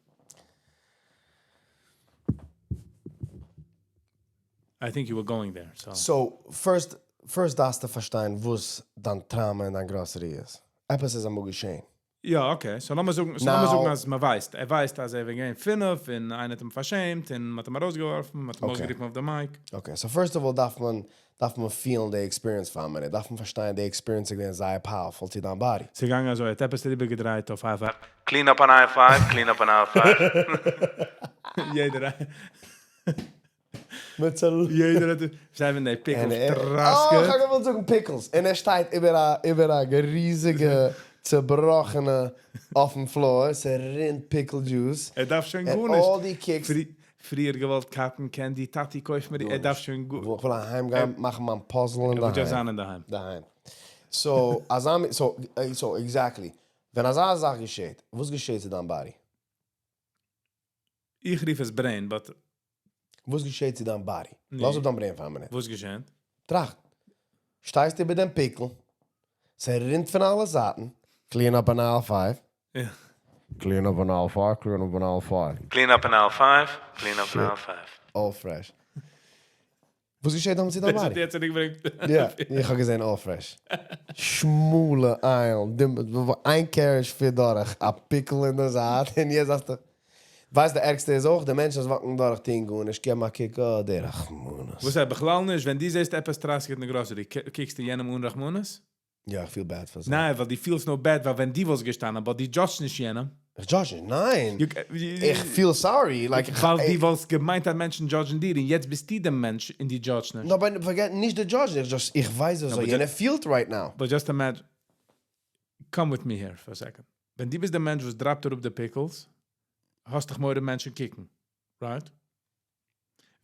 I think you were going there, so. So, first, first דארפסטו פארשטיין וואס דיין trauma אין דיין grocery איז. עפעס איז אמאל געשען. יא, okay. So לאמיר זאגן, so לאמיר זאגן אז מען ווייסט. ער ווייסט אז ער איז געווען 5 און איינער האט אים פארשעמט און מען האט אים ארויסגעווארפן, מען האט אים אויסגערופן אויף די mic. Okay, so first of all דארף מען feel ן די experience פאר א מינוט. דארף מען פארשטיין די experience איז געווען זייער powerful צו דיין body. ס'איז געגאנגען אזוי, ער האט עפעס אריבערגעדרייט אויף aisle 5. Clean up on aisle 5, clean up on aisle 5. יעדער יעדער האט, זיי ווען די pickles טראסקעט. אה, איך האב געוואלט זאגן pickles. און ער שטייט איבער א איבער א ריזיגע צעבראכענע אויפן floor, ס'רינט pickle juice. ער דארף שוין גארנישט. און all די קוקסט. פריער געוואלט cotton candy, טאטי קויף מיר, ער דארף שוין גאר. איך וויל אהיים גיין מאכן מיין puzzle אין ער וויל just זיין אינדערהיים. דערהיים. So, אזא מין, so, so, exactly. ווען אזא זאך געשעט, וואס געשעט צו דיין body? איך רוף עס brain, but וואס געשעט צו דיין body? לאז אפ דיין brain פאר א מינוט. וואס געשעט? טראכט. שטייסט איבער דעם pickle, ס'רינט פון אלע זייטן, clean up on aisle 5. יא. Clean up on aisle 5, clean up on aisle 5. Clean up on aisle 5, clean up on aisle 5. All fresh. וואס געשעט דאן צו דיין דאס האט body? יעצט צוריקגעברענגט. יא, איך האב געזען All Fresh. שמאלע aisle, איין carriage פירט דורך, א pickle אין די זייט, און יעצט זאגסטו, ווייסט די ערגסטע איז אויך, די מענטשן וואס walk ן דורך טוען גארנישט, געבן א קוק, oh, דער רחמנות. וואס הייסט בכלל נישט, ווען דו זעסט עפעס טראסקעט אין די grocery, קוקסטו יענעם אן רחמנות? יא, איך feel bad פאר זיי. ניין, ווייל דו פילסט נאר bad, ווייל ווען דו וואלסט געשטאנען, but דו judge סט נישט יענעם. איך judge נישט, ניין. איך feel sorry, like איך ווייל דו וואלסט געמיינט אז מענטשן judge ן דיר, און יעצט ביסטו דער מענטש און דו judge סט נישט. No, but forget, נישט די judge, איך just, איך ווייס וואס יענער פילט right now. But just imagine, come with me here for a second. ווען דו ביסט דער מענטש וואס drop ט אראפ די pickles, האסט דאך מורא מענטשן קוקן, right?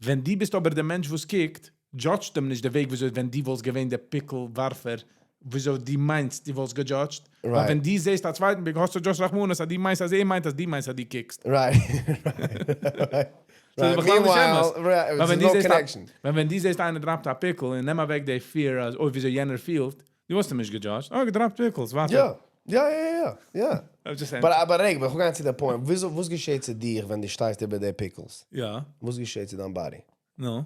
ווען דו ביסט אבער דער מענטש וואס קוקט, judge ט אים נישט דער וועג, וויאזוי ווען דו וואלסט געווען דער pickle ווארפער, וויאזוי דו מיינסט, דו וואלסט גע judge ט. ווייל ווען דו זעסט א צווייטן pickle, האסטו just רחמנות, אז דו מיינסט, אז ער מיינט, אז דו מיינסט, אז דו קוקסט. Right. Meanwhile, right, ווייל ווען there's דו no זעסט א- connection. ווען דו זעסט איינער drop ט א pickle און נעם אוועק די fear, אז אוי, וויאזוי יענער פילט, דו וואלסט אים נישט גע judge ט. Oh, גע drop ט pickles, ווארט. Yeah. I'm just saying. But hey, but we're going to the point. וואס געשעט צו דיר, ווען דו שטייסט איבער די pickles? יא. וואס געשעט צו דיין body? No.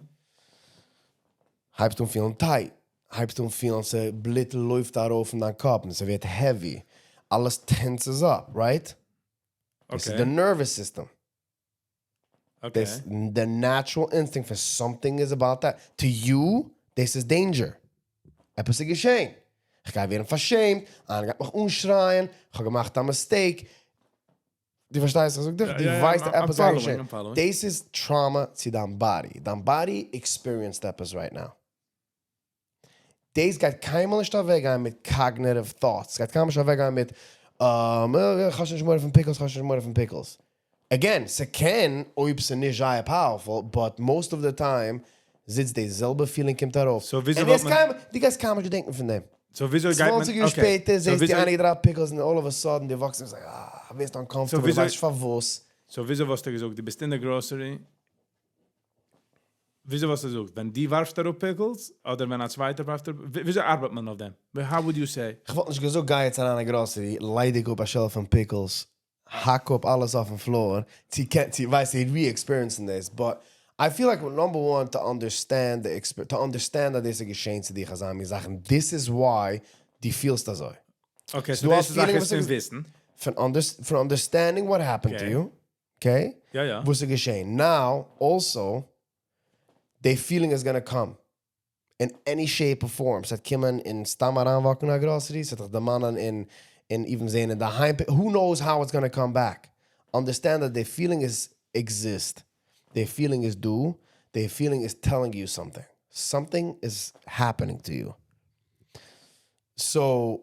הייבסט אן feel ן tight. הייבסט אן feel ן, ס'בלוט לויפט ארויף אין דיין קאפ, און ס'ווערט heavy. אלעס tenses up, right? This is Okay. the nervous system. Okay. This the natural instinct for something is about that. To you, this is danger. עפעס איז געשען. איך גיי ווערן פארשעמט, איינער גייט מיך אנשרייען, איך האב געמאכט א mistake. דו פארשטייסט, איך זאג דיר, דו ווייסט I'm עפעס איז following, געשען. I'm following. This is trauma צו דיין body. דיין body experienced עפעס right now. דאס גייט קיינמאל נישט אוועקגיין מיט cognitive thoughts. גייט קיינמאל נישט אוועקגיין מיט, איך האב שוין נישט מורא פון pickles, איך האב שוין נישט מורא פון pickles. Again, ס'קען, אויב ס'נישט זייער powerful, but most of the time זיצט די זעלבע feeling קומט ארויף. So וויאזוי און וואלט דאס מען- דו גייסט קיינמאל נישט געדענקען פון דעם. So וויאזוי גייט מען 20 יאר okay. שפעטער So זעסטו וויאזוי איינער drop pickles and all of a sudden דו וואקסט און זאגסט, ah, ווערסט uncomfortable, So דו וויאזוי ווייסט נישט פארוואס. So וויאזוי וואלסטו געזאגט, דו ביסט אין די grocery, וויאזוי וואלסטו געזאגט, ווען דו ווארפסט אראפ pickles, אדער ווען א צווייטער ווארפט אראפ, וויאזוי ארבעט מען אויף דעם? How would you say? איך וואלט נישט געזאגט, גיי יעצט אריין אין grocery, ליידיג אפ א shelf פון pickles, האק אפ אלעס אויפן floor, צו קען, צו ווייסט, re-experiencing this, but I feel like number one, to understand that דאס איז געשען צו דיר, אזא מין זאכן, this is why דו פילסט אזוי. Okay, so דו דאס האסט איז זאך feeling איז וואס פון איז- וויסן. פון understanding what happened to Okay. you, okay? יא. וואס איז געשען. Now, also, the feeling is gonna come in any shape or form. ס'וועט קומען אין סתם אריינ walk ן אין א grocery, ס'וועט זיך דערמאנען אין even זען אין דערהיים. Who knows how it's gonna come back. Understand that the feeling is exist. The feeling is due. The feeling is telling you something. Something is happening to you. So,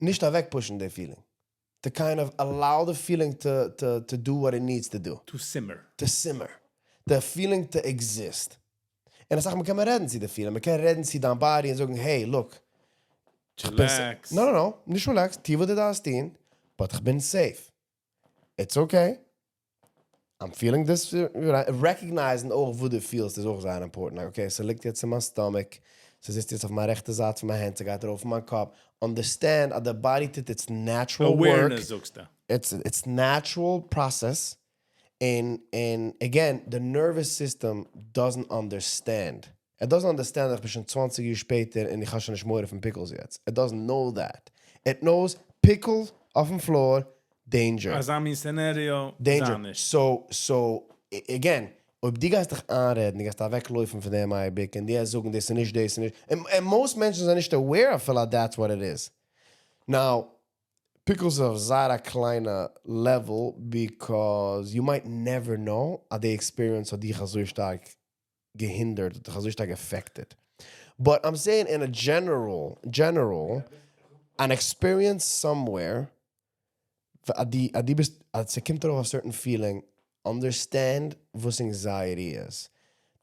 נישט אוועק push ן the feeling. To kind of allow the feeling to do what it needs to do. To simmer. To simmer. The feeling to exist. און איך זאג, מ'קען רעדן צו די feeling. מ'קען רעדן צו דיין body און זאגן, hey, look. איך בין Chillax. No, no, no. נישט relax. טו וואס דו דארפסט טון, but איך בין safe. It's okay. I'm feeling this, recognize ן אויך וואס דו פילסט איז אויך זייער important. Like, okay, ס'ליגט יעצט אין מיין stomach, ס'זיצט יעצט אויף מיין רעכטע זייט פון מיין הענט, ס'גייט ארויף אין מיין קאפ. Understand אז the body טוט its natural work. Awareness זאגסטו. It's natural process. און again, the nervous system doesn't understand. It doesn't understand אז איך בין שוין 20 יאר שפעטער און איך האב שוין נישט מורא פון pickles יעצט. It doesn't know that. It knows pickles אויפן floor, danger. אזא מין scenario, Danger. זיי נישט. So, again, אויב דו גייסט דיך איינרעדן, דו גייסט אוועקלויפן פון דעם אייביג, און די זאגן, דאס איז נישט, דאס איז נישט. And most מענטשן זענען נישט aware אפילו that's what it is. Now, pickles אויף זייער א קליינע level, because you might never know אז די experience האט דיך אזוי שטארק געהינדערט, האט דיך אזוי שטארק affected. But I'm saying in a general, an experience somewhere, אז דו ביסט, אז ס'קומט ארויף a certain feeling, understand וואס anxiety is.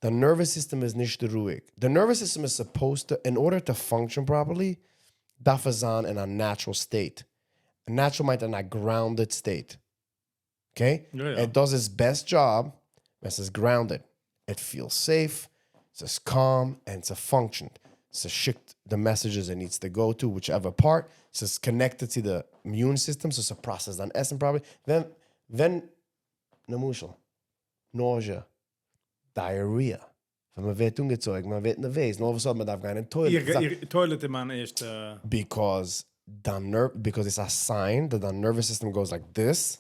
The nervous system איז נישט רואיג. The nervous system is supposed to, in order to function properly, דארף עס זיין in a natural state. A natural מיינט in a grounded state. Okay? Ja. It does its best job when it's grounded. It feels safe, it's calm, and it's a function. ס'שיקט the messages it needs to go to, whichever part. It's connected to the immune system, so it's a process דיין עסן properly. ווען, למשל, nausea, diarrhea, ווען מען ווערט אנגעצויגן, מען ווערט נערוועז, און all of a sudden מען דארף גיין אין toilet. איר toilet איז מיין ערשטע. Because it's a sign that the nervous system goes like this,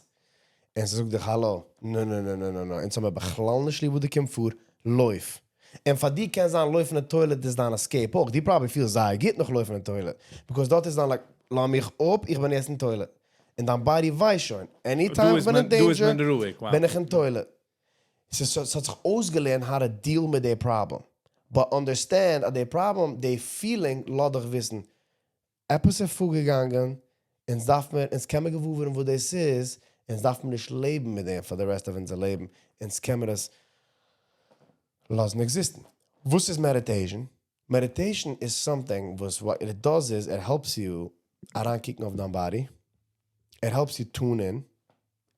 און ס'זאגט דיך, "Hello, no, no, no, no, no, no." אונז האבן מיר בכלל נישט ליב וואס דא קומט פאר, לויף. און פאר דיר קען זיין, לויפן אין toilet איז דיין escape אויך. דו probably feel זייער גוט נאך לויפן אין toilet. Because דארט איז דאן like, לאז מיך אפ, איך בין יעצט אין toilet. און דיין body ווייסט שוין, anytime איך בין אין דא איז danger, מען רואיג, wow. בין איך אין toilet. ס'האט זיך אויסגעלערנט how to deal מיט די problem. But understand, אז די problem, די feeling, לאז דיך וויסן, עפעס איז פארגעגאנגען, אונז דארף מען, אונז קען מען געוואר ווערן וואס דאס איז, אונז דארף מען נישט לעבן מיט דעם for the rest of אונזער לעבן, אונז קען מען עס לאזן exist ן. וואס איז meditation? Meditation is something וואס what it does is it helps you אריינקוקן אויף דיין body. It helps you tune in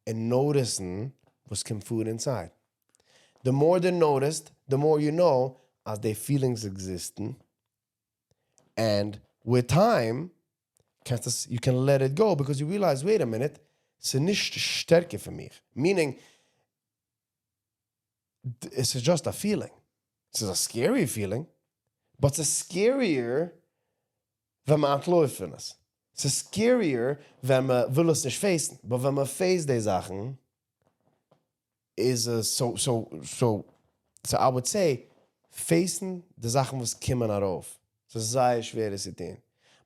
and notice ן וואס קומט פאר inside. The more you notice, the more you know אז the feelings exist ן. And with time, you can let it go because you realize, wait a minute, ס'איז נישט שטערקער פון מיר. Meaning, it's just a feeling. It's a scary feeling, but it's scarier ווען מען אנטלויפט פון עס. ס'איז scarier ווען מען וויל עס נישט face ן. But ווען מען face די זאכן, איז עס so I would say, face ן די זאכן וואס קומען ארויף. ס'איז זייער שווער עס צו טון.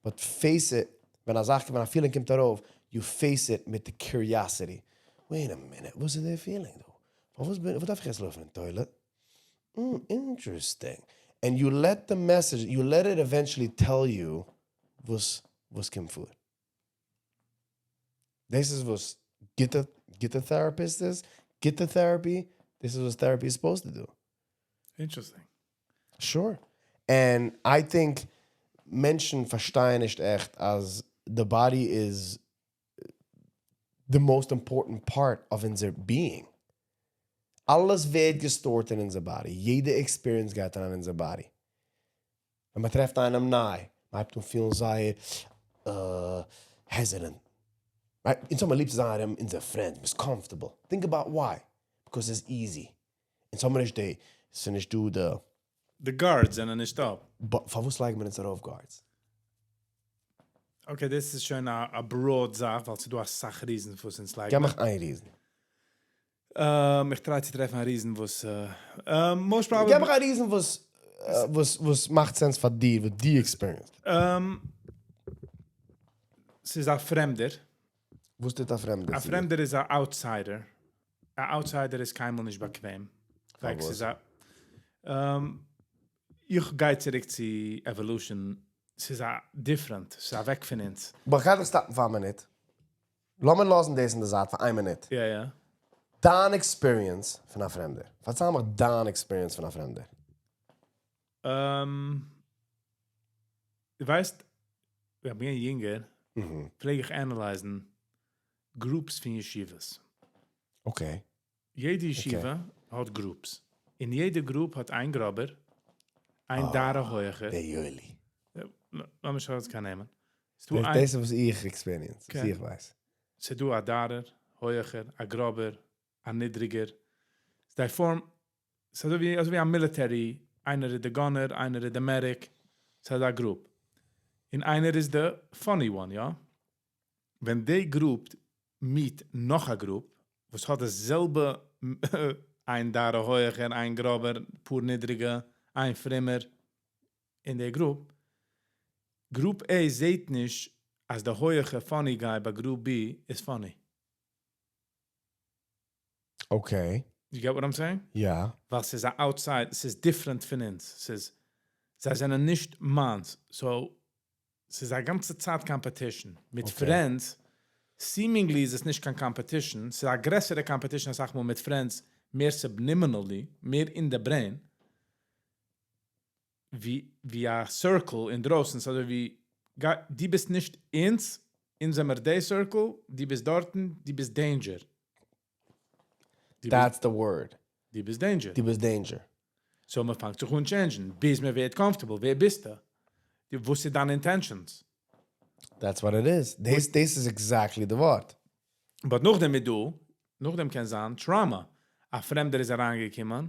But face it, ווען א זאך, ווען א feeling קומט ארויף, you face it מיט the curiosity. Wait a minute, וואס איז די feeling דא? וואס דארף איך יעצט לויפן אין toilet? Interesting. And you let the message, you let it eventually tell you וואס קומט פאר. This is וואס get a therapist is. Get the therapy. This is what therapy is supposed to do. Interesting. Sure. And I think מענטשן פארשטייען נישט עכט, אז the body is the most important part of אונזער being. אלעס ווערט גע store ט אין אונזער body. יעדע experience גייט אריין אין אונזער body. ווען מען טרעפט איינעם ניי, מען הייבט אן פילן זייער hesitant. Right? אונז האבן ליב צו זיין ארום אונזער friends, מ'איז comfortable. Think about why. Because it's easy. אונז האבן נישט די, ס'איז נישט דא די The guards זענען נישט אפ. But פארוואס לייגן מיר אונז ארויף guards? Okay, דאס איז שוין א broad זאך, ווייל ס'דא א סאך reason וואס אונז לייגן. גיב מיך איין reason. איך try צו טרעפן א reason וואס most probably גיב מיך א reason וואס מאכט sense פאר דיר, וואס דו experience. ס'איז א פרעמדער. וואס טוט א פרעמדער א צו דיר? פרעמדער איז א outsider. א outsider איז קיינמאל נישט באקוועם. Like, פארוואס? ס'איז א איך גיי צוריק צו evolution. ס'איז א different. ס'איז אוועק פון אונז. אבער איך גיי דיך stop ן פאר א מינוט. לאמיר לאזן דאס אין די זייט פאר איין מינוט. יא. דיין experience פון א פרעמדער. פארצייל מיר דיין experience פון א פרעמדער. דו ווייסט, ווען איך בין יונגער, פלעג איך analyze ן groups פון ישיבות. יעדע ישיבה האט groups. און יעדע group האט איין גראבער, איין דארע הויכער. דער יואלי. לאמיר שוין קיין נעמען. ס'דא דאס איז וואס איך experience, וואס איך ווייס. ס'דא א דארער, הויכער, א גראבער, א נידריגער. They form, ס'אזוי ווי, אזוי ווי א military, איינער איז די gunner, איינער איז די medic. ס'איז א group. און איינער איז די funny one, יא? ווען די group meet נאך א group, וואס האט דאס זעלבע איין דארע הויכער, איין גראבער, פאר נידריגע, איין פרומער אין די group, Group A זעט נישט, אז די הויכע funny guy ביי Group B איז funny. You get what I'm saying? יא. ווייל ס'איז א outside, ס'איז different פון אונז. ס'איז, זיי זענען נישט מיינס. So, ס'איז א גאנצע צייט competition. מיט friends, seemingly איז עס נישט קיין competition. ס'איז א גרעסערע competition, זאג מאל, מיט friends, מער subliminally, מער אין די brain, ווי א circle אין דרויסן, אזוי ווי, דו ביסט נישט אונז, אונז זעמיר די circle, דו ביסט דארטן, דו ביסט danger. That's the word. דו ביסט danger. דו ביסט danger. So מען פאנגט זיך אן change ן, ביז מען ווערט comfortable. ווער ביסטו? וואס איז דיין intentions? That's what it is. This is exactly the word. But נאכדעם איז דא, נאכדעם קען זיין trauma. א פרעמדער איז אריינגעקומען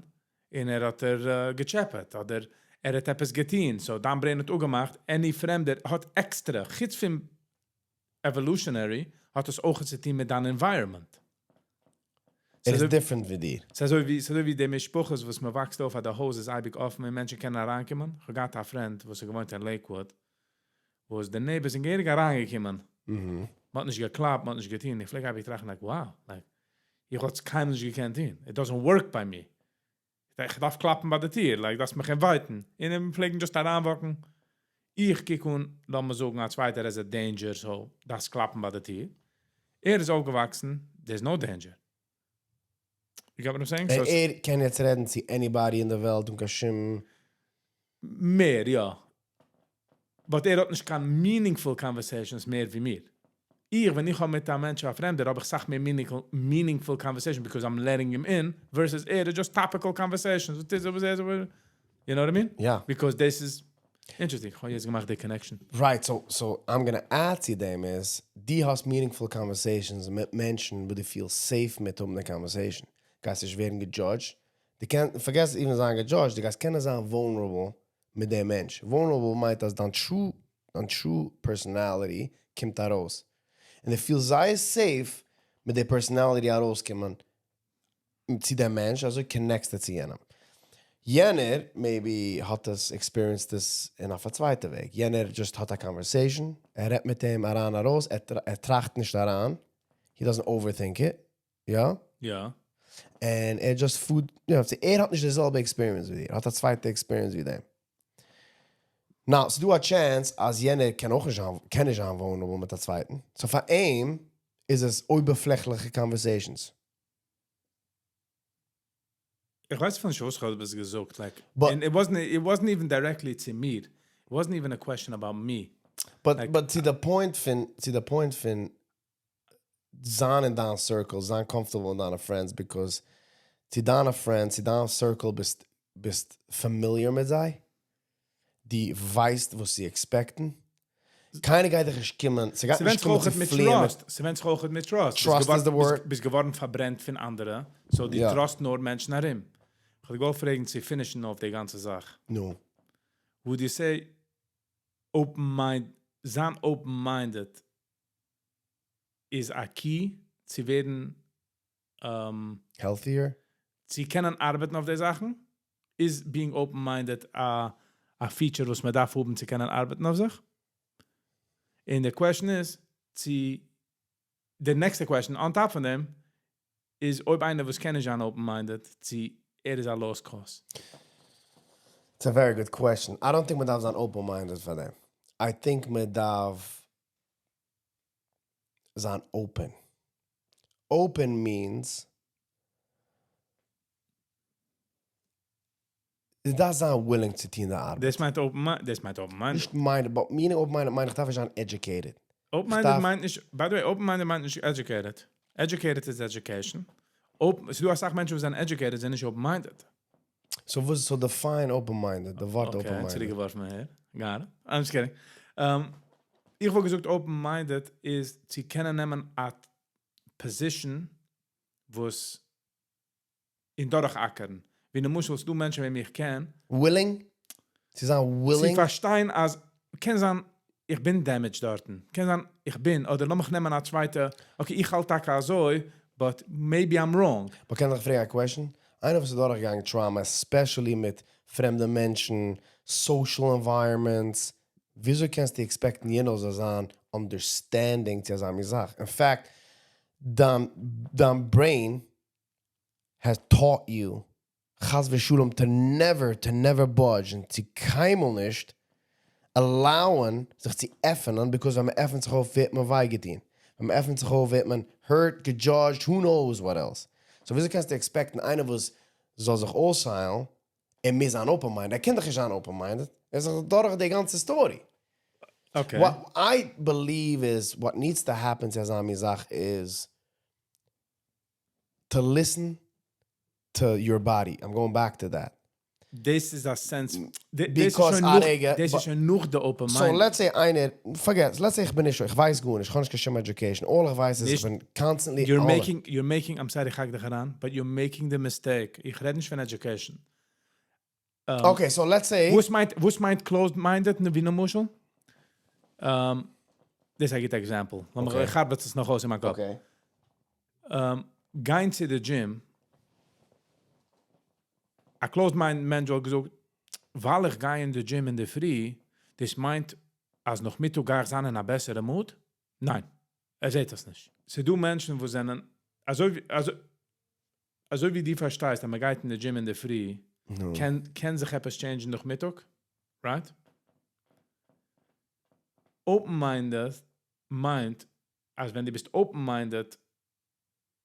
און ער האט ער געטשעפעט, אדער ער האט עפעס געטון. So דיין brain האט אפגעמאכט, any פרעמדער האט עקסטרע, חוץ פון evolutionary, האט עס אויך צו טון מיט דיין environment. ער איז different ווי דיר. ס'איז אזוי ווי די משפחות וואס מען וואקסט אויף, אז די הויז איז אייביג אפן און מענטשן קענען אריינקומען. איך האב געהאט א friend, וואס איז געוואוינט אין Lakewood, וואס די neighbors זענען געהעריג אריינגעקומען. מען האט נישט געקלאפט, מען האט נישט געטון. איך פלעג אייביג טראכטן, like, wow, like, איך האב עס קיינמאל נישט געקענט טון. It doesn't work by me. איך דארף קלאפן ביי די טיר, like, דארפסט מיך invite ן. און מיר פלעגן just אריינ walk ן. איך קוק אן, לאמיר זאגן, א צווייטער איז א danger, so דאס קלאפן ביי די טיר. ער איז אויפגעוואקסן, there's no danger. You get what I'm saying? So ער קען יעצט רעדן צו anybody אין די וועלט און קיין שום. מער, יא. But ער האט נישט קיין meaningful conversations מער ווי מיר. איך, ווען איך האב מיט א מענטש א פרעמדער, האב איך אסאך מער meaningful conversation because I'm letting him in, versus ער איז just topical conversations. What is it, what is it, you know what I mean? Yeah. Because this is interesting. איך האב יעצט געמאכט די connection. Right, so I'm gonna add צו דעם איז, דו האסט meaningful conversations מיט מענטשן, וואו דו feel safe מיט האבן די conversation. גייסט נישט ווערן גע judged. דו קענסט, forget even זיין גע judged, דו גייסט קענען זיין vulnerable מיט דעם מענטש. Vulnerable מיינט, אז דיין true personality קומט ארויס. און דו פילסט זייער safe מיט דער personality ארויסקומען צו דעם מענטש, אזוי connect סטו צו יענעם. יענער, maybe, האט עס experienced עס אין אויף א צווייטע וועג. יענער just האט א conversation, ער רעדט מיט אים אריין ארויס, ער טראכט נישט אריין. He doesn't overthink it. יא? יא. And ער just food, you know, ער האט נישט די זעלבע experience ווי דיר. ער האט א צווייטע experience ווי דעם. Now, ס'דא א chance, אז יענער קען אויך נישט זיין, קען נישט זיין vulnerable מיט א צווייטן. So פאר אים איז עס אויבערפלעכליכע conversations. איך ווייס פון נישט, וואס איך האב עס געזאגט, like, But and it wasn't even directly to me. It wasn't even a question about me. But Like, but to the point פון זיין אין דיין circle, זיין comfortable אין דיינע friends, because צו דיינע friends, צו דיין circle ביסט familiar מיט זיי, דו ווייסט וואס זיי expect ן. קיינער גייט דיך נישט קומען, ס'גייט ס'ווענדט נישט זיך קומען אויך צו מיט פליען מיט trust. ס'ווענדט זיך אויך מיט trust. Trust is the word. ביסט געווארן פארברענט פון אנדערע, so דו trust נאר מענטשן ארום. איך וואלט געוואלט פרעגן צו finish ן אויף די גאנצע זאך. No. Would you say open mind, זיין open-minded איז א key צו ווערן healthier? צו קענען ארבעטן אויף די זאכן? איז being open-minded א feature וואס מען דארף האבן צו קענען ארבעטן אויף זיך? And the question is, צו the next question on top פון דעם איז, אויב איינער וואס קען נישט זיין open-minded, צו ער איז א lost cause. It's a very good question. I don't think מען דארף זיין open-minded פאר דעם. I think מען דארף זיין open. Open means דו דארפסט זיין willing צו טון די ארבעט. דאס מיינט open mind, דאס מיינט open minded. נישט minded, but meaning open minded מיינט איך דארף נישט זיין educated. Open minded דארף מיינט נישט, by the way, open minded מיינט נישט educated. Educated is education. Open, ס'דא אסאך מענטשן וואס זענען educated, זענען נישט open-minded. So וואס, so define open-minded, די ווארט Okay, open-minded. צוריקגעווארפן אהער. Got it. I'm just kidding. איך וואלט געזאגט open-minded איז צו קענען נעמען א position וואס און דורכאקערן. ווי למשל, ס'דא מענטשן וועם איך קען, Willing? צו זיין צו willing? פארשטיין אז קען זיין איך בין damaged דארטן. קען זיין איך בין, אדער לאמיך נעמען א צווייטע, okay, איך האלט טאקע אזוי, but maybe I'm wrong. But קען איך פרעגן א question? איינער וואס איז דורכגעגאנגען trauma, especially מיט פרעמדע מענטשן, social environments, וויאזוי קענסטו expect ן יענער זאל זיין understanding צו אזא מין זאך? In fact, דיין brain has taught you, חס ושלום, to never budge און צו קיינמאל נישט allow ען זיך צו עפענען, because ווען מען עפנט זיך אויף, ווערט מען וויי געטון. ווען מען עפנט זיך אויף, ווערט מען hurt, גע judged, who knows what else. So וויאזוי קענסטו expect ן איינער וואס זאל זיך אויסהיילן און מוז זיין open-minded? ער קען דאך נישט זיין open-minded. ער איז דאך דורך די גאנצע story. What I believe is, what needs to happen צו אזא מין זאך is to listen to your body. I'm going back to that. דאס איז א sense, דאס איז Because שוין א נאך, רגע, דאס איז שוין נאך די open So mind. let's say איינער, forget, let's say איך בין נישט, איך ווייס גארנישט, איך האב נישט קיין שום education. All איך ווייס איז, איך נישט- בין constantly You're on. making, I'm sorry, איך האק דיך אריין, but you're making the mistake. איך רעד נישט פון education. Okay, so let's say וואס מיינט closed-minded, ווי למשל? דאס איז א גוט example. לאמיך, איך האב עס נאך אויס אין מיין קאפ. גיין צו די gym, א closed-minded מענטש וואלט געזאגט, ווייל איך גיי אין די gym אין דער פרי, דאס מיינט, אז נאכמיטאג גיי איך זיין אין א בעסערע mood? ניין, ער זעט דאס נישט. ס'דא מענטשן, וואס זענען, אזוי ווי דו פארשטייסט, אז מען גייט אין די gym אין דער פרי, No. קען זיך עפעס change ן נאכמיטאג, right? Open-minded מיינט, אז ווען דו ביסט open-minded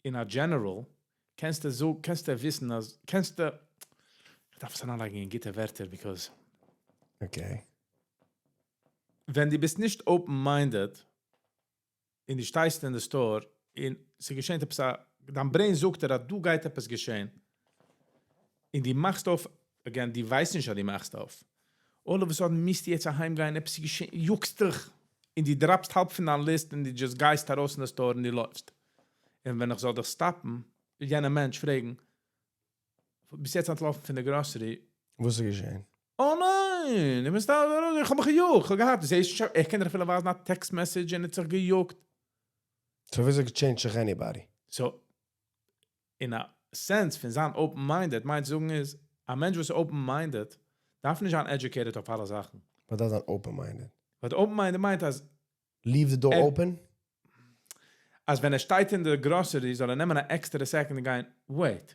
in a general, קענסטו וויסן, אז, קענסטו, איך דארף עס אריינלייגן אין גוטע ווערטער, because ווען דו ביסט נישט open-minded, און דו שטייסט אין די store, און ס'געשעט עפעס, דיין brain זאגט דיר, אז דא גייט עפעס געשען. און דו מאכסט אויף, again, דו ווייסט נישט, אז דו מאכסט אויף. All of a sudden מוזטו יעצט אהיימגיין, עפעס געשען, יאגסט דיך. און דו drop סט האלב פון דיין list און דו just גייסט ארויס אין די store און דו לויפסט. און ווען איך זאל דיך stop ן, יענער מענטש פרעגן, ביסט יעצט אנטלאפן פון די grocery? וואס איז געשען? Oh ניין, דו ביסט דא, איך האב מיך געיאגט, איך האב געהאט, דו זעסט שוין, איך קען דיר אפילו ווייזן א text message און האט זיך געיאגט. So וויאזוי change זיך anybody? So, in a sense פון זיין open-minded, מיינט זאגן איז, א מענטש וואס איז open-minded, דארף נישט זיין educated אויף אלע זאכן. But that's not open-minded. But open-minded מיינט אז Leave the door open? אז ווען ער שטייט אין די grocery, זאל ער נעמען אן extra second און גיין, wait,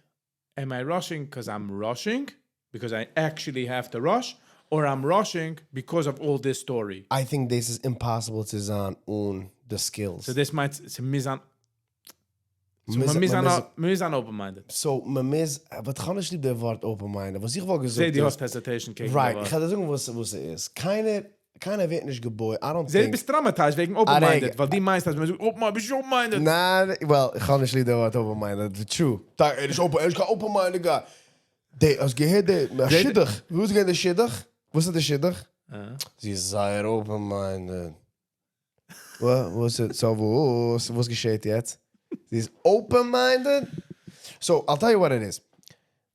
am I rushing because I'm rushing? Because I actually have to rush? Or I'm rushing because of all this story? I think this is impossible to זיין אן the skills. So דאס מיינט, ס'מוז זיין, so מוז- מען מוז מען זיין, מוז- מ'מוז זיין open-minded. So, מען מוז, אבער איך האב נישט ליב די ווארט open-minded. וואס איך וואלט זע, געזאגט דו איז- האסט hesitation קעגן Right, דער ווארט. איך וועל דיר זאגן, וואס עס איז. קיינער ווערט נישט געבוירן. I don't זע, דו think ביסט traumatized וועגן רגע. open-minded, ווייל דו מיינסט, אז מען זאגט, open-minded, ביסט open-minded. ניין, well, איך האב נישט ליב די ווארט open-minded. True. דא, ער איז open, ער איז קיין open-minded guy. די, האסט געהערט די שידוך? וואו איז געווען דער שידוך? וואס איז דער שידוך? זי איז זייער open-minded. וואס איז, so וואס געשעט יעצט? זי איז open-minded? So, I'll tell you what it is.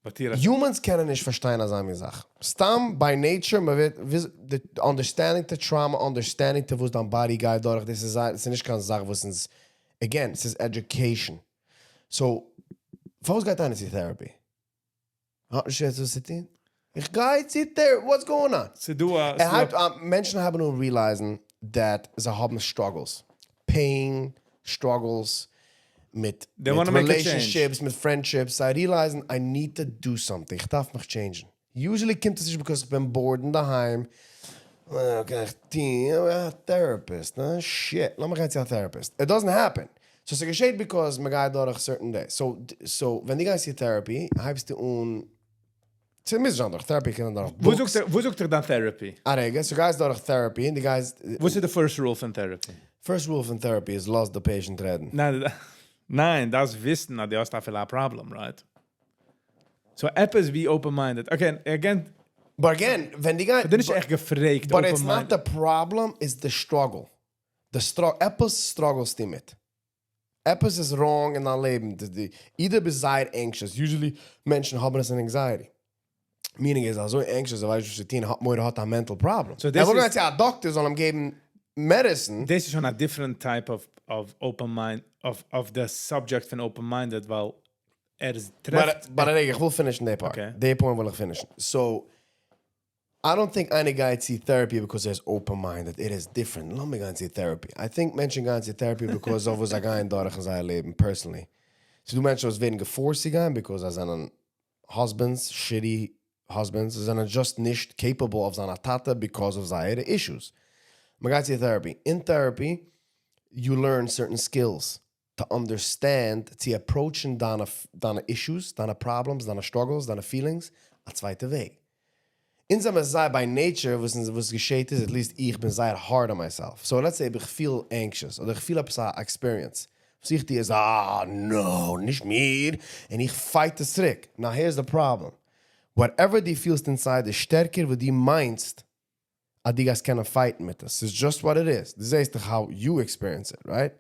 But איר- Humans קענען נישט פארשטיין אזא מין זאך. סתם by nature, מען ווערט, the understanding to trauma, understanding to וואס דיין body גייט דורך, דאס איז, עס איז נישט קיין זאך, וואס אונז, again, עס איז education. So, פארוואס גייט איינער צו therapy? האט נישט יעצט וואס צו טון? איך גיי צו therapy, what's going on? ס'דא א- ער הייבט אן, מענטשן הייבן אן realize ן that זיי האבן struggles. Pain, struggles, מיט, They מיט wanna make a change. relationships, מיט friendships. זיי realize ן, I need to do something. איך דארף מיך change ן. Usually קומט עס נישט because איך בין bored אין דער היים. Well, קען איך טון? A therapist. No, shit. לאמיך גיין צו א therapist. It doesn't happen. So ס'געשעט because מען גייט דורך certain days. So ווען דו גייסט צו therapy, הייבסטו אן, ס'מוז זיין דורך therapy, קען דורך וואו books. זאגט ער- וואו זאגט ער דאן therapy? א רגע, so גייסט דורך therapy, און דו גייסט וואס איז the first rule פון therapy? First rule פון therapy is לאז the patient רעדן. ניין, ניין, דארפסט וויסן, אז דו האסט אפילו א problem, right? So עפעס ווי open-minded. Okay, again, But again, ווען די גייסט איך בין נישט עכט געפרעגט But it's not open-minded. the problem, it's the struggle. The struggle, עפעס struggle סטו מיט. עפעס איז wrong אין דיין לעבן. Either ביסט זייער anxious. Usually מענטשן האבן עס אן anxiety. Meaning איז אזוי anxious, ער ווייסט נישט וואס צו טון, האט מורא, האט א mental problem. So ער this וויל is גיין צו א doctor זאל אים געבן medicine. דאס איז שוין a different type of open mind, of the subject פון open-minded, ווייל ער איז טרעפט But, but רגע, איך וויל finish ן די part. Okay. די point וויל איך finish ן. So, I don't think איינער גייט צו therapy because ער איז open-minded. It is different. לאמיר גיין צו therapy. I think מענטשן גייען צו therapy because of וואס זיי גייען דורך אין זייער לעבן, personally. ס'דא מענטשן וואס ווערן גע forced צו גיין because זיי זענען husbands, shitty husbands, זיי זענען just נישט capable of זיין א טאטע because of זייערע issues. מען גייט צו therapy. In therapy, you learn certain skills to understand, צו approach ן דיינע, דיינע issues, דיינע problems, דיינע struggles, דיינע feelings, א צווייטע וועג. אונז זעמיר זייער by nature, וואס, וואס געשעט איז, at least איך בין זייער hard on myself. So let's say איך feel anxious, אדער איך feel עפעס א experience. וואס איך טו איז, ah, no, נישט מיר. און איך fight עס צוריק. Now here's the problem. Whatever דו פילסט inside, איז שטערקער ווי דו מיינסט, אז דו גייסט קענען fight ן מיט עס. It's just what it is. דו זעסט דאך how you experience it, right?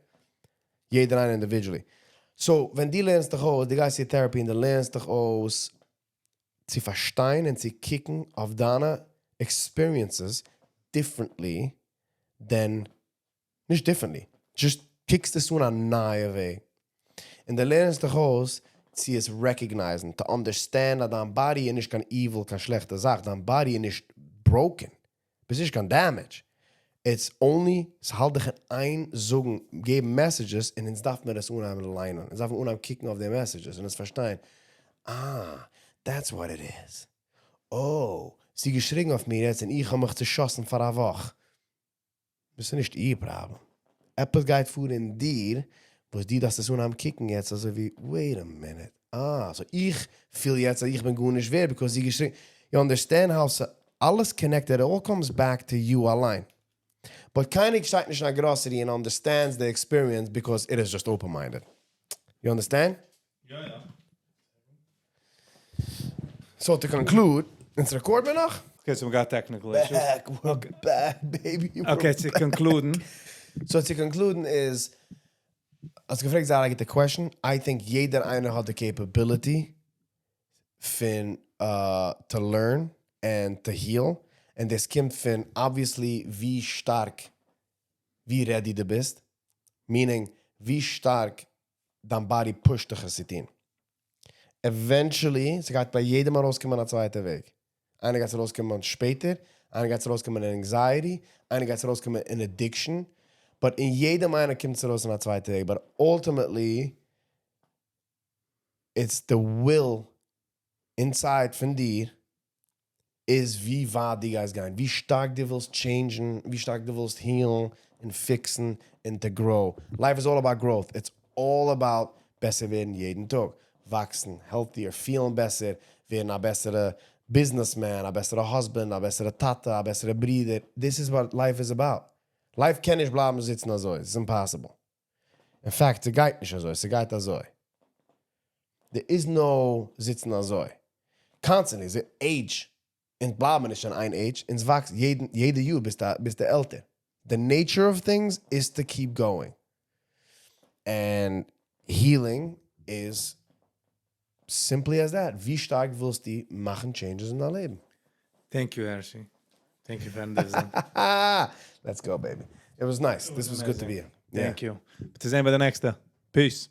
יעדער איינער individually. So, ווען דו לערנסט דיך אויס, דו גייסט צו therapy און דו לערנסט דיך אויס, צו פארשטיין און צו קוקן אויף דיינע experiences differently than, נישט differently, just קוקסט עס אן א נייע וועג. און דו לערנסט דיך אויס, צו עס recognize ן, to understand אז דיין body איז נישט קיין evil, קיין שלעכטע זאך, דיין body איז נישט broken. עס איז נישט קיין damage. It's only, עס האלט דיך אין איין זאגן, געבן messages, און אונז דארף מען דאס אנהייבן ליינען. אונז דארף מען אנהייבן קוקן אויף די messages און עס פארשטיין. Ah, that's what it is. Oh, זי געשריגן אויף מיר יעצט און איך האב מיך צעשאסן פאר א וואך. דאס איז נישט איר problem. עפעס גייט פאר אין דיר, וואס דו דארפסט עס אנהייבן קוקן יעצט, אזוי ווי, wait a minute. Ah, so איך פיל יעצט, אז איך בין גארנישט ווערד, because זי געשריגן. You understand how אלעס connected, it all comes back to you אליין. But קיינער שטייט נישט אין א grocery and understands the experience because it is just open-minded. You understand? יא. So to conclude, אונז record מיר נאך? Okay, so we got technical issues. Back, we're back, baby. We're Okay, צו back. conclude ן. So to conclude איז, האסט געפרעגט, זייער א גוטע question. I think יעדער איינער האט the capability פון to learn and to heal. און דאס קומט פון, obviously, ווי שטארק, ווי ready דו ביסט. Meaning, ווי שטארק דיין body push ט דיך עס צו טון. Eventually, ס'גייט ביי יעדעם ארויסקומען א צווייטע וועג. איינער גייט ארויסקומען שפעטער, איינער גייט ארויסקומען אין anxiety, איינער גייט ארויסקומען אין addiction. But אין יעדעם איינער קומט עס ארויס אין א צווייטע וועג. But ultimately, it's the will inside פון דיר איז ווי ווייט דו גייסט גיין, ווי שטארק דו ווילסט change ן, ווי שטארק דו ווילסט heal ן און fix ן and to grow. Life is all about growth. It's all about בעסער ווערן יעדן טאג. וואקסן, healthier, feel ן בעסער, ווערן א בעסערע businessman, א בעסערע husband, א בעסערע טאטע, א בעסערע ברודער. This is what life is about. Life קען נישט בלייבן זיצן אזוי. It's impossible. In fact, ס'גייט נישט אזוי, ס'גייט אזוי. There is no זיצן אזוי. Constantly, the age. אונז בלייבן נישט אין איין age, אונז וואקסט יעדע יאר ביסטו עלטער. The nature of things is to keep going. And healing is simply as that. ווי שטארק ווילסטו מאכן changes אין דיין לעבן? Thank you, Hershey. Thank you פאר דאס. Let's go, baby. It was nice. This was good to be here. Thank you. ביז זען ביי די נעקסטע. Peace.